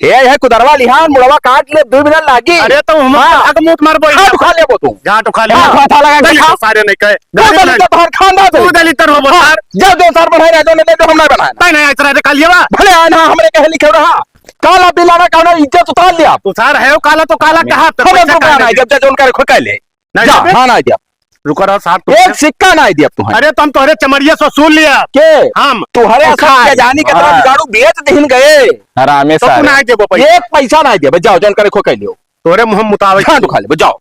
ये है कुदरवा लिहान, मुड़वा काट ले, दो मिनट लागी। अरे तो हम हाँ। हक मुंह मार बोल। हाथ उठा लेबो तू। जाट उखा ले। हाँ, हाथ लगा के देखा। सारे नहीं कहे। दो दलित तो बाहर खान दो। तू दलित हो हाँ। सर। जब जो सर बढ़ाए रहे, जो नहीं, जो हम ना बढ़ाए। तै नहीं ऐसा रहे, कालिया बा। भले आना, हमरे कहे लिखे रहा। काला बिलाना का ना इज्जत उतार लिया। तू सर है, काला तो काला कहा, तो हम पैसा रुपया कहाँ नहीं, दे? जब जब उनका रखो कह ले। नहीं जा, देबे? हाँ, नहीं दिया। रुको रहो साहब, तुम एक सिक्का नहीं दिया तुम्हें। अरे, तो हम तोहरे चमड़िया से वसूल लिया। के? हम। तुम्हारे ओ सब खाए। के जानी के तरह हाँ। बिगाड़ू बेच दहिन गए। हरामे तो तू सारे। नहीं देबो पैसा। एक पैसा नहीं देबे, जाओ, जौन करे खो के लियो। तोरे मुंह मुताबिक। हाँ, तू खा ले, जाओ।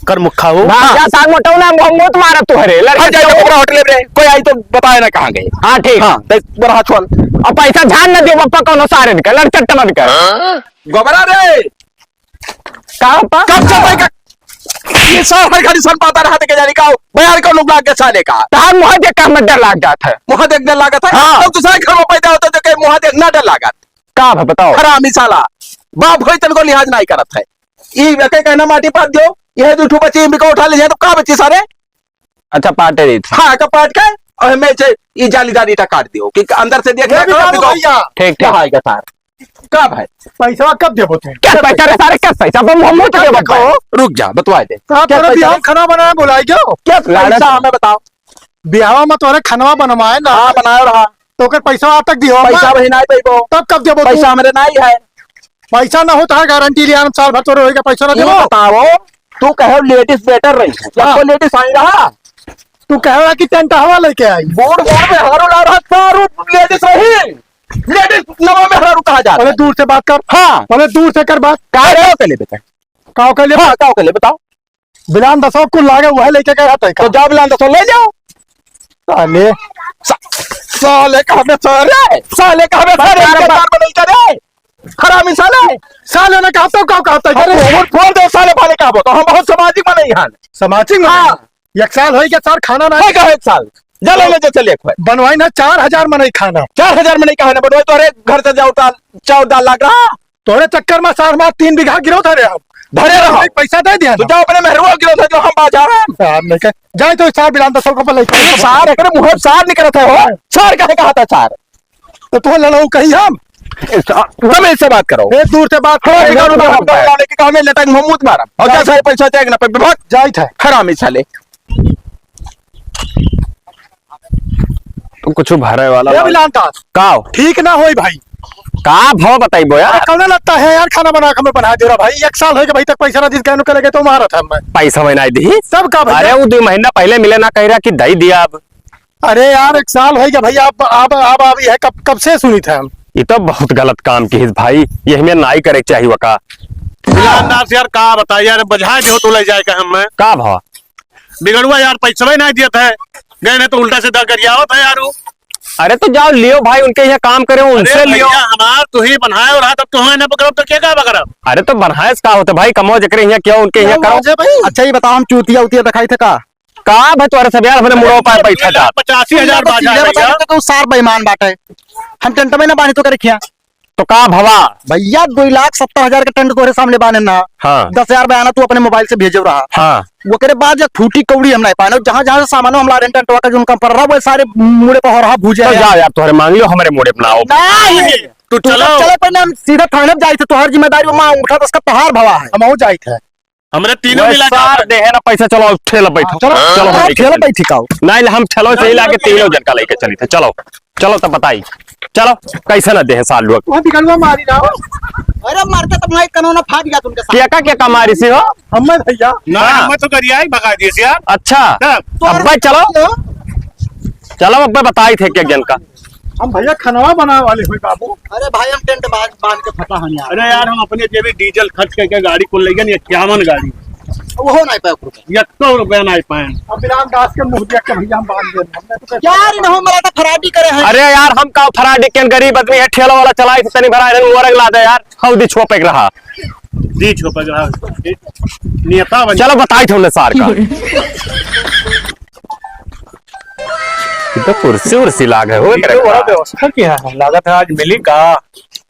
कर मुखा हो। भाग जा, साग मोटाऊ ना, मुंह मत मारा तू हरे, लड़के हट जा, जाओ। ओकरा होटल रे, कोई आई तो बताए ना कहाँ गए। हाँ, ठीक। हाँ, देख, बड़ा हाथ खोल। और पैसा झान ना दियो, पप्पा, कौनो सारे निकल, लड़ चट्ट मत कर। गोबरा रे, का पा? कब से भाई का, ये सार हर घड़ी सन पाता रहा, देखे जाने का, बयार का लोग लाग गए साले का। तार मुँह देख का हमें डर लाग जात है। मुँह देख डर लागत है? हाँ। तब दूसरे घर में पैदा होता तो के मुँह देख ना डर लागत। का है बताओ? हरामी साला, बाप होई तनको लिहाज नहीं करत है। ई एके कहना माटी पात दियो, यह दू ठो बची इनका उठा ले जाए तो का बची सारे? अच्छा, पाटे रही थी। हाँ, का पाट के, और हमें से ई जालीदार ईटा काट दियो कि अंदर से देख ये ले, भी कहाँ काट दियो? भैया। ठीक, ठीक। कहाँ आएगा सार? का भाई? पैसा कब देबो तू? क्या पैसा रे सारे, क्या पैसा? अब हम, हम तो देबो देखो। भाई। रुक जा, बतवा दे। का क्या तोरा पैसा? बिहान खाना बनाए बुलाई गयो? क्या पैसा लालच। हमें बताओ। बिहावा में तोरे खनवा बनवाए ना। हाँ, बनाए रहा। तो ओकर पैसा आज तक दिहो पैसा मत। वही नहीं पैबो। तब कब देबो तू? पैसा हमरे नहीं है। पैसा ना हो तो गारंटी लिया, हम साल भर तोरे होएगा, पैसा ना ये देबो। बताओ, तू कहे ladies better रही है। हाँ। सबको ladies आई रहा। तू कहे कि टेंट हवा लेके आई। बोर्ड, बोर्ड में हारो ला रहा, सारू ladies रही। Ladies नवा में हारू कहा जाता बोले है। दूर से बात कर। हाँ। बोले दूर से कर बात। का, का के लिए बेटा? का के लिए? हाँ, का के लिए बताओ? बिलान दसो कुल लागे, वह लेके गया था तो का? जाओ बिलान दसो ले जाओ। साले। सा-, साले का हमें सारे, साले का हमें सारे, बता रहा इनके बा- तार में नहीं करे। हरामी साले। साले ने कहा तो, का कहा तो? अरे, फोन, फोन दे साले वाले का बोल, तो हम बहुत सामाजिक में नहीं हैं। सामाजिक में हाँ। नहीं? एक साल होई गया सर, खाना ना है का एक साल? जला ले जैसे लेख है। बनवाई ना चार हजार मनई खाना। चार हजार मनई का है ना बनवाई, तो अरे घर से जाओ दाल, चाउर दाल लाग रहा। तोरे चक्कर में सार मार तीन बीघा गिरो था रे हम। धरे रहो। पैसा दे दिया तू ना। जाओ अपने मेहरुआ के उधर जो हम बाजार हैं। सार नहीं कह, जाए तो सार बिलान दस रुपये लेके। सार एकरे मुँह से सार निकलत है हो। सार काहे कहा था सार? तो तू लड़ाऊ कहीं हम? ए, सा-, तमीज से बात करो। ए, दूर से बात करो। हरामी का बात करो। लेके कहा में लेटा मुँह मुत मारा। और जा सारे पैसा देख ना पे भाग। जाइत है। हरामी साले। तू कुछ भरे वाला ए, बात। बिलान दास। का हो? ठीक ना होई भाई। का भाव बताइबो यार? अरे, कौन लगता है यार, खाना बना के हमें बना दे रहा भाई। एक साल होइगा भाई, तक पैसा ना दिस, कहने के लगे तो मारा था मैं। पैसा मैं नहीं दी। तब का भैया? अरे, वो दो महीना पहले मिले ना, कह रहा कि दे दिया अब। अरे यार, एक साल होइगा भैया, आप, आप, आप, आप यह कब, कब से सुनी था हम? ये तो बहुत गलत काम किहिस भाई, यही में नाई करे के चाहिए का। बिलान दास यार, का बताई यार, बझा दियो तो ले जाए का हम मैं। का भाव? बिगड़ुआ यार, पैसवे नहीं दियत है, गए नहीं तो उल्टा सीधा गरियावत है यार वो। अरे तो जाओ लियो भाई, उनके यहाँ काम करे, उनसे अरे लियो। भैया, हमार तू ही बनाए रहा, तब तुम्हें ना पकड़ब तो क्या का पकड़ब? अरे तो बनाए से का होता भाई, कमाओ जकरे यहाँ, क्यों उनके यहाँ करो। अच्छा ये बताओ, हम चूतिया उतिया दिखाई थे का? का भाई तोहरे सब यार, हमरे मुड़ो पर बैठा था। पचासी हजार बाजार है यार। तो सार बेईमान बाटे, हम टेंट में ना बांधी तो करे क्या? तो का भवा? भैया, दो लाख सत्तर हजार के टेंट तोहरे सामने बाने ना। हाँ। दस हजार बयाना तू अपने मोबाइल से भेजो रहा। हाँ। ओकरे बाद एक फूटी कौड़ी हम नहीं पाने, जहाँ जहाँ से सामानो हम ला रहे टेंटवा का, जोन कम पड़ रहा, वो सारे मुड़े पर हो रहा भूजे तो हैं। जाओ यार, तोहरे मांग लियो, हमरे मुड़े पर ना हो। नहीं। तू तू चलो। चले पर ना, हम सीधा थाने पे जाए थे, तोहर जिम्मेदारी, वो माँ उठा, तो उसका तोहार भवा है। हम हो जाए थे। हमरे तीनों वै मिला के सार दे है ना पैसा, चलो, ठेला बैठो। हाँ, चलो। चलो, हम हाँ, लेके ठेला चली। बैठी का हो? नहीं, हम ठेला से ही लाके तीनों जन का लेके चली थे। चलो, चलो तब बताई, चलो, कैसे ना दे है सार लोग? वहाँ बिगड़वा मारी ना हो। अरे, मरते तब नहीं, कनौना फाट गया तुमके साथ। क्या का, क्या का मारी सी हो? हमें भैया। ना, हाँ। हमें तो गरिया ही भगा दिए यार। अच्छा, तब। अब भाई चलो। चलो, अब बताई थे क्या जन का। हम भैया खनवा बनावे वाले हुई बाबू। अरे भाई, हम टेंट बांध, बांध के फटा हन यार। अरे यार, हम अपने जेबी डीजल खर्च करके गाड़ी को ले गए, इक्यावन गाड़ी। वो नहीं पाए रुपए। एक सौ रुपया नहीं पाए। अब रामदास के मुंह देख के भैया हम बांध देन। हमने तो क्या रे, नहीं, हमारा तो फराडी करे हैं। अरे यार, हम का फराडी के, गरीब आदमी है, ठेला वाला चलाई थे, तनी भरा इन्हें मोरग ला दे यार, हऊ दी छोपे के रहा। दी छोपे के रहा। नेता बन चलो, बताई थे उन्हें सार का। ये तो कुर्सी उर्सी लाग है, हो ये तो बड़ा व्यवस्था किया है, लागत है आज मिली का।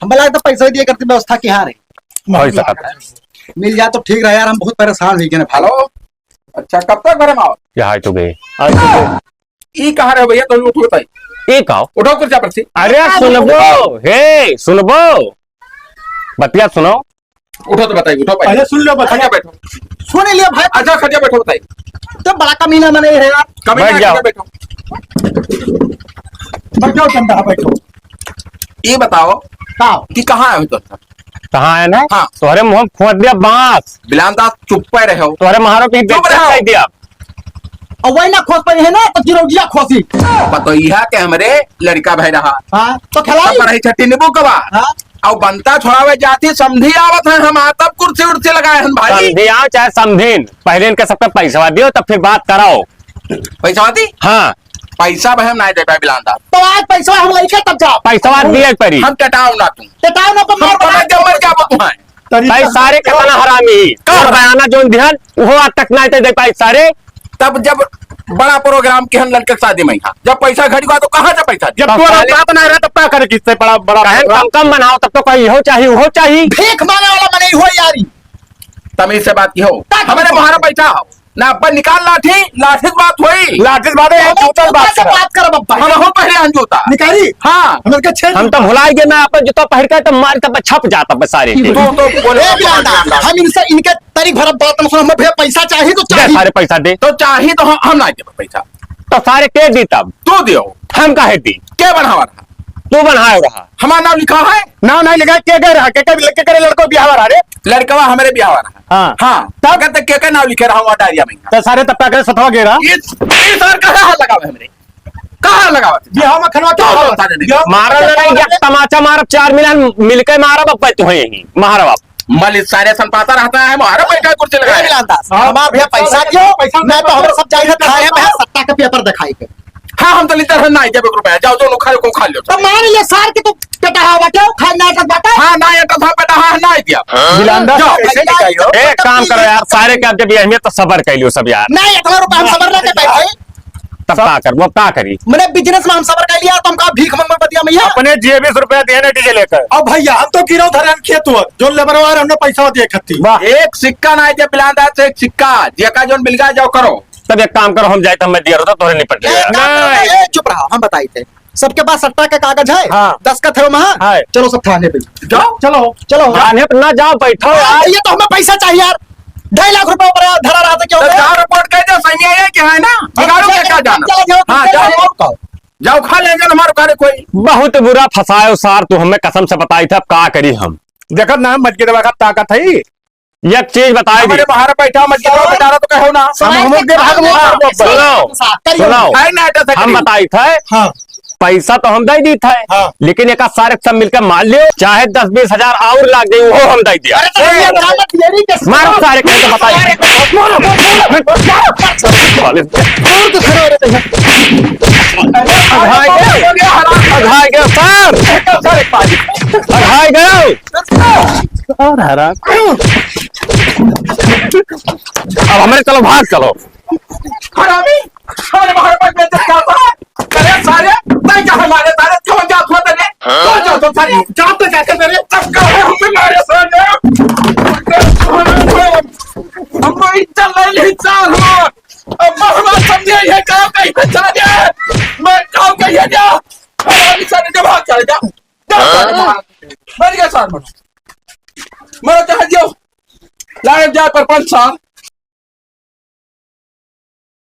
हम लागत है पैसा दिए करते व्यवस्था किया रे। हो सकता है। मिल जाए तो ठीक रहे यार, हम बहुत परेशान हुई गए ना। हेलो, अच्छा, कब तक घरे में आओ? यहाँ तो गए। आज तो गए। ई कहाँ रहे भैया, तो उठो बताई। ई का? उठो कुर्सी पर से। अरे सुनबो, हे सुनबो, बतिया सुनो। उठो तो बताई, उठो पहले। पहले सुन लो, बताई। खटिया बैठो। सुन लिया भाई। अच्छा, खटिया बैठो, बताई। तो बड़ा कमीना मने है यार। कमीना बैठ जाओ। खटिया बैठो। बैठो चंदा, बैठो। ये बताओ का? कि कहाँ आए हो तुम? कहाँ आए ना? हाँ। तोहरे मुँह में खोद दिया बांस। बिलान दास, चुप पे रहो। तोहरे मारो की चुप बेइज्जत रहो। कर दिया। और वही ना खोस पाई है ना, तो चिरौटिया खोसी। बतैया के हमरे लड़का भाई रहा। हाँ, तो खिलाई। तब रही छठी नींबू कबा। हाँ। और बनता छोड़ावे जाती, समधी आवत है, हम आ तब कुर्सी उर्सी लगाए हन भाई। समधी आओ चाहे समधीन, पहले इनके सबके पैसवा दियो, तब फिर बात कराओ। पैसवा दी? हाँ। पैसा भाई हम नहीं दे पाए बिलांदा। तो आज पैसा हम लेके तब जाओ। पैसवा दिए परी। हम टटाओ ना तू। टटाओ ना तो हम मार पकड़ के मर जाबो तू है। भाई, सारे कितना हरामी। का? और बयाना जोन दिहन, वो आज तक ना दे पाए सारे। तब जब बड़ा प्रोग्राम के हम लड़के के शादी में यहाँ, जब पैसा घटी हुआ तो कहाँ से पैसा दे? जब तब तू साले बाप ना रहा, तब का करे किससे बड़ा, बड़ा काहे प्रोग्राम? कम, कम बनाओ, तब तो कहीं हो चाही, हो चाही। भीख मांगे वाला मने हो यारी। तमीज से बात की हो। का हमारे कम? बाहर बैठा हो। ना, अपन निकाल लाठी, लाठी से बात होई। लाठी से बात है, हम जूता से बात से करा। बात करब अब। हम हो पहले हम जूता। निकारी? हाँ। हम इनके छेद हम तो भुलाई गए ना, अपन जूता पहन के तो मार तब छप जाता बस सारे के। तू तो बोले ए, बिलांदा, हम इनसे, इनके तारीख भर बात न सुनो, हमें भैया पैसा चाहिए तो दे चाहिए। सारे पैसा दे। तो चाहिए तो हम, हम ना दे पैसा। तो सारे के दी तब? तू दियो। हम काहे दी? के बढ़ावा रहा? तू बढ़ाए रहा। हमारा नाम लिखा है? नाम नहीं लिखा है, के गए रहा? के, के, के करे लड़को बियाह रहा रे? लड़कवा हमारे बियाह रहा। हाँ। हाँ। तब? अगर तक के, के नाम लिखे रहा हुआ डायरिया में। तो सारे तब का करे सतवा गए रहा? ये, ये सर कहाँ हाथ लगावे हमरे? कहाँ लगावे? बियाह में खनवा तो क्या होता है? बियाह मारा ना, नहीं, एक तमाचा मारब, चार मिनट मिलके मारब, अब तू है यहीं, मारब अब। मलिक सारे सन पाता रहता है, हमारा पैसा कुर्सी लगाए। ए, बिलांदा, हाँ। हमारा भैया पैसा दियो, पैसा मैं तो हमारे सब चाहिए, खाए में सत्ता के पेपर दिखाई के। हाँ, हम तो लेते हैं ना, जब एक रुपया, जाओ, जो लोग खाए, को खा लो। तो मान ले सार के तो बेटा हाँ बाटे, खाए ना तक बाटे। हाँ, ना, ये तो था बेटा, हाँ, ना दिया। बिलांदा, जाओ, कैसे भाई, निकालियो? जाओ, एक काम करो यार, सारे के अब जब ये अहमियत तो सबर कर लियो सब यार। ना, इतना रुपया हम सबर ना कर पाए भाई। तब का करबो, का करी? मने बिजनेस में हम सबर कर लिया, तो हमका भीख मंगवा बतिया किया? अपने जेबी से रुपया दिए ना डीजे लेकर। अब भैया, हम तो गिरौ धरे हैं खेत वर, जो लेबरवा हमने पैसा दिए खत्ती। वाह। एक सिक्का ना है जे बिलांदा से एक सिक्का, जेका जोन मिल गया, जाओ करो। तब एक काम करो, हम जाइत, हमें दिया रहता, तोहरे निपट गया। एक काम करो, नहीं। ए, चुप रहा, हम बताइत है। सबके पास सट्टा का कागज है? हाँ। दस्तखत है वहाँ? है। चलो सब थाने पे। जाओ। चलो। चलो। थाने पे ना जाओ, बैठो हाँ, यार। ये तो हमें पैसा चाहिए यार। ढाई लाख रुपए ऊपर धरा रहा था, क्या हो तो गया? जाओ रिपोर्ट कर दो, सही है कि है ना? हाँ, बिगाड़ो चलो, क्या, क्या जाना? चलो, जाओ, हाँ, चलो, जाओ। जाओ, खाओ। जाओ, खा लेंगे, हमारे कारे कोई। बहुत बुरा फंसायो सार, तू हमें कसम से बताइत है, अब का करी हम? देखत ना, मटकी दबा का ताकत है। एक चीज बताई दी। हमारे बाहर बैठा मटकी दबा, बेचारा तो कहो ना। हम, हम के भाग में मार दो। सुनो, सुनो। है ना, ऐसा हम करिए। बताइत है। हाँ। पैसा तो हम दे दीत है, हाँ। लेकिन एक सारे सब मिलकर मार लियो, चाहे दस बीस हजार और लाग जाए, वो हम दे दिया। अरे तो भैया, क्या मत लेनी के मारो सारे, कहीं तो बताइए। मारो, मारो, मारो, मारो। अघाई गया, अघाई गया, सर। अघाई गया। सर, हराम। अब हमारे चलो, भाग चलो। हरामी, सारे बाहर पर बेइज्जत करता है। अरे सारे, तै कहाँ मारे सारे, क्यों जात हो तेरे? क्यों जात हो सारे? जात तो जाते तेरे, तब कहाँ हम भी मारे सारे? हमको इज्जत ले ली सार हो। अब मैं हमारा समझे ये काम कहीं पे चला गया। मैं काम कहीं गया। हरामी सारे जब भाग चले जा। जा सारे बाहर। मर गया सार मर। मर कहाँ गया? लाए जा पर पाँच साल।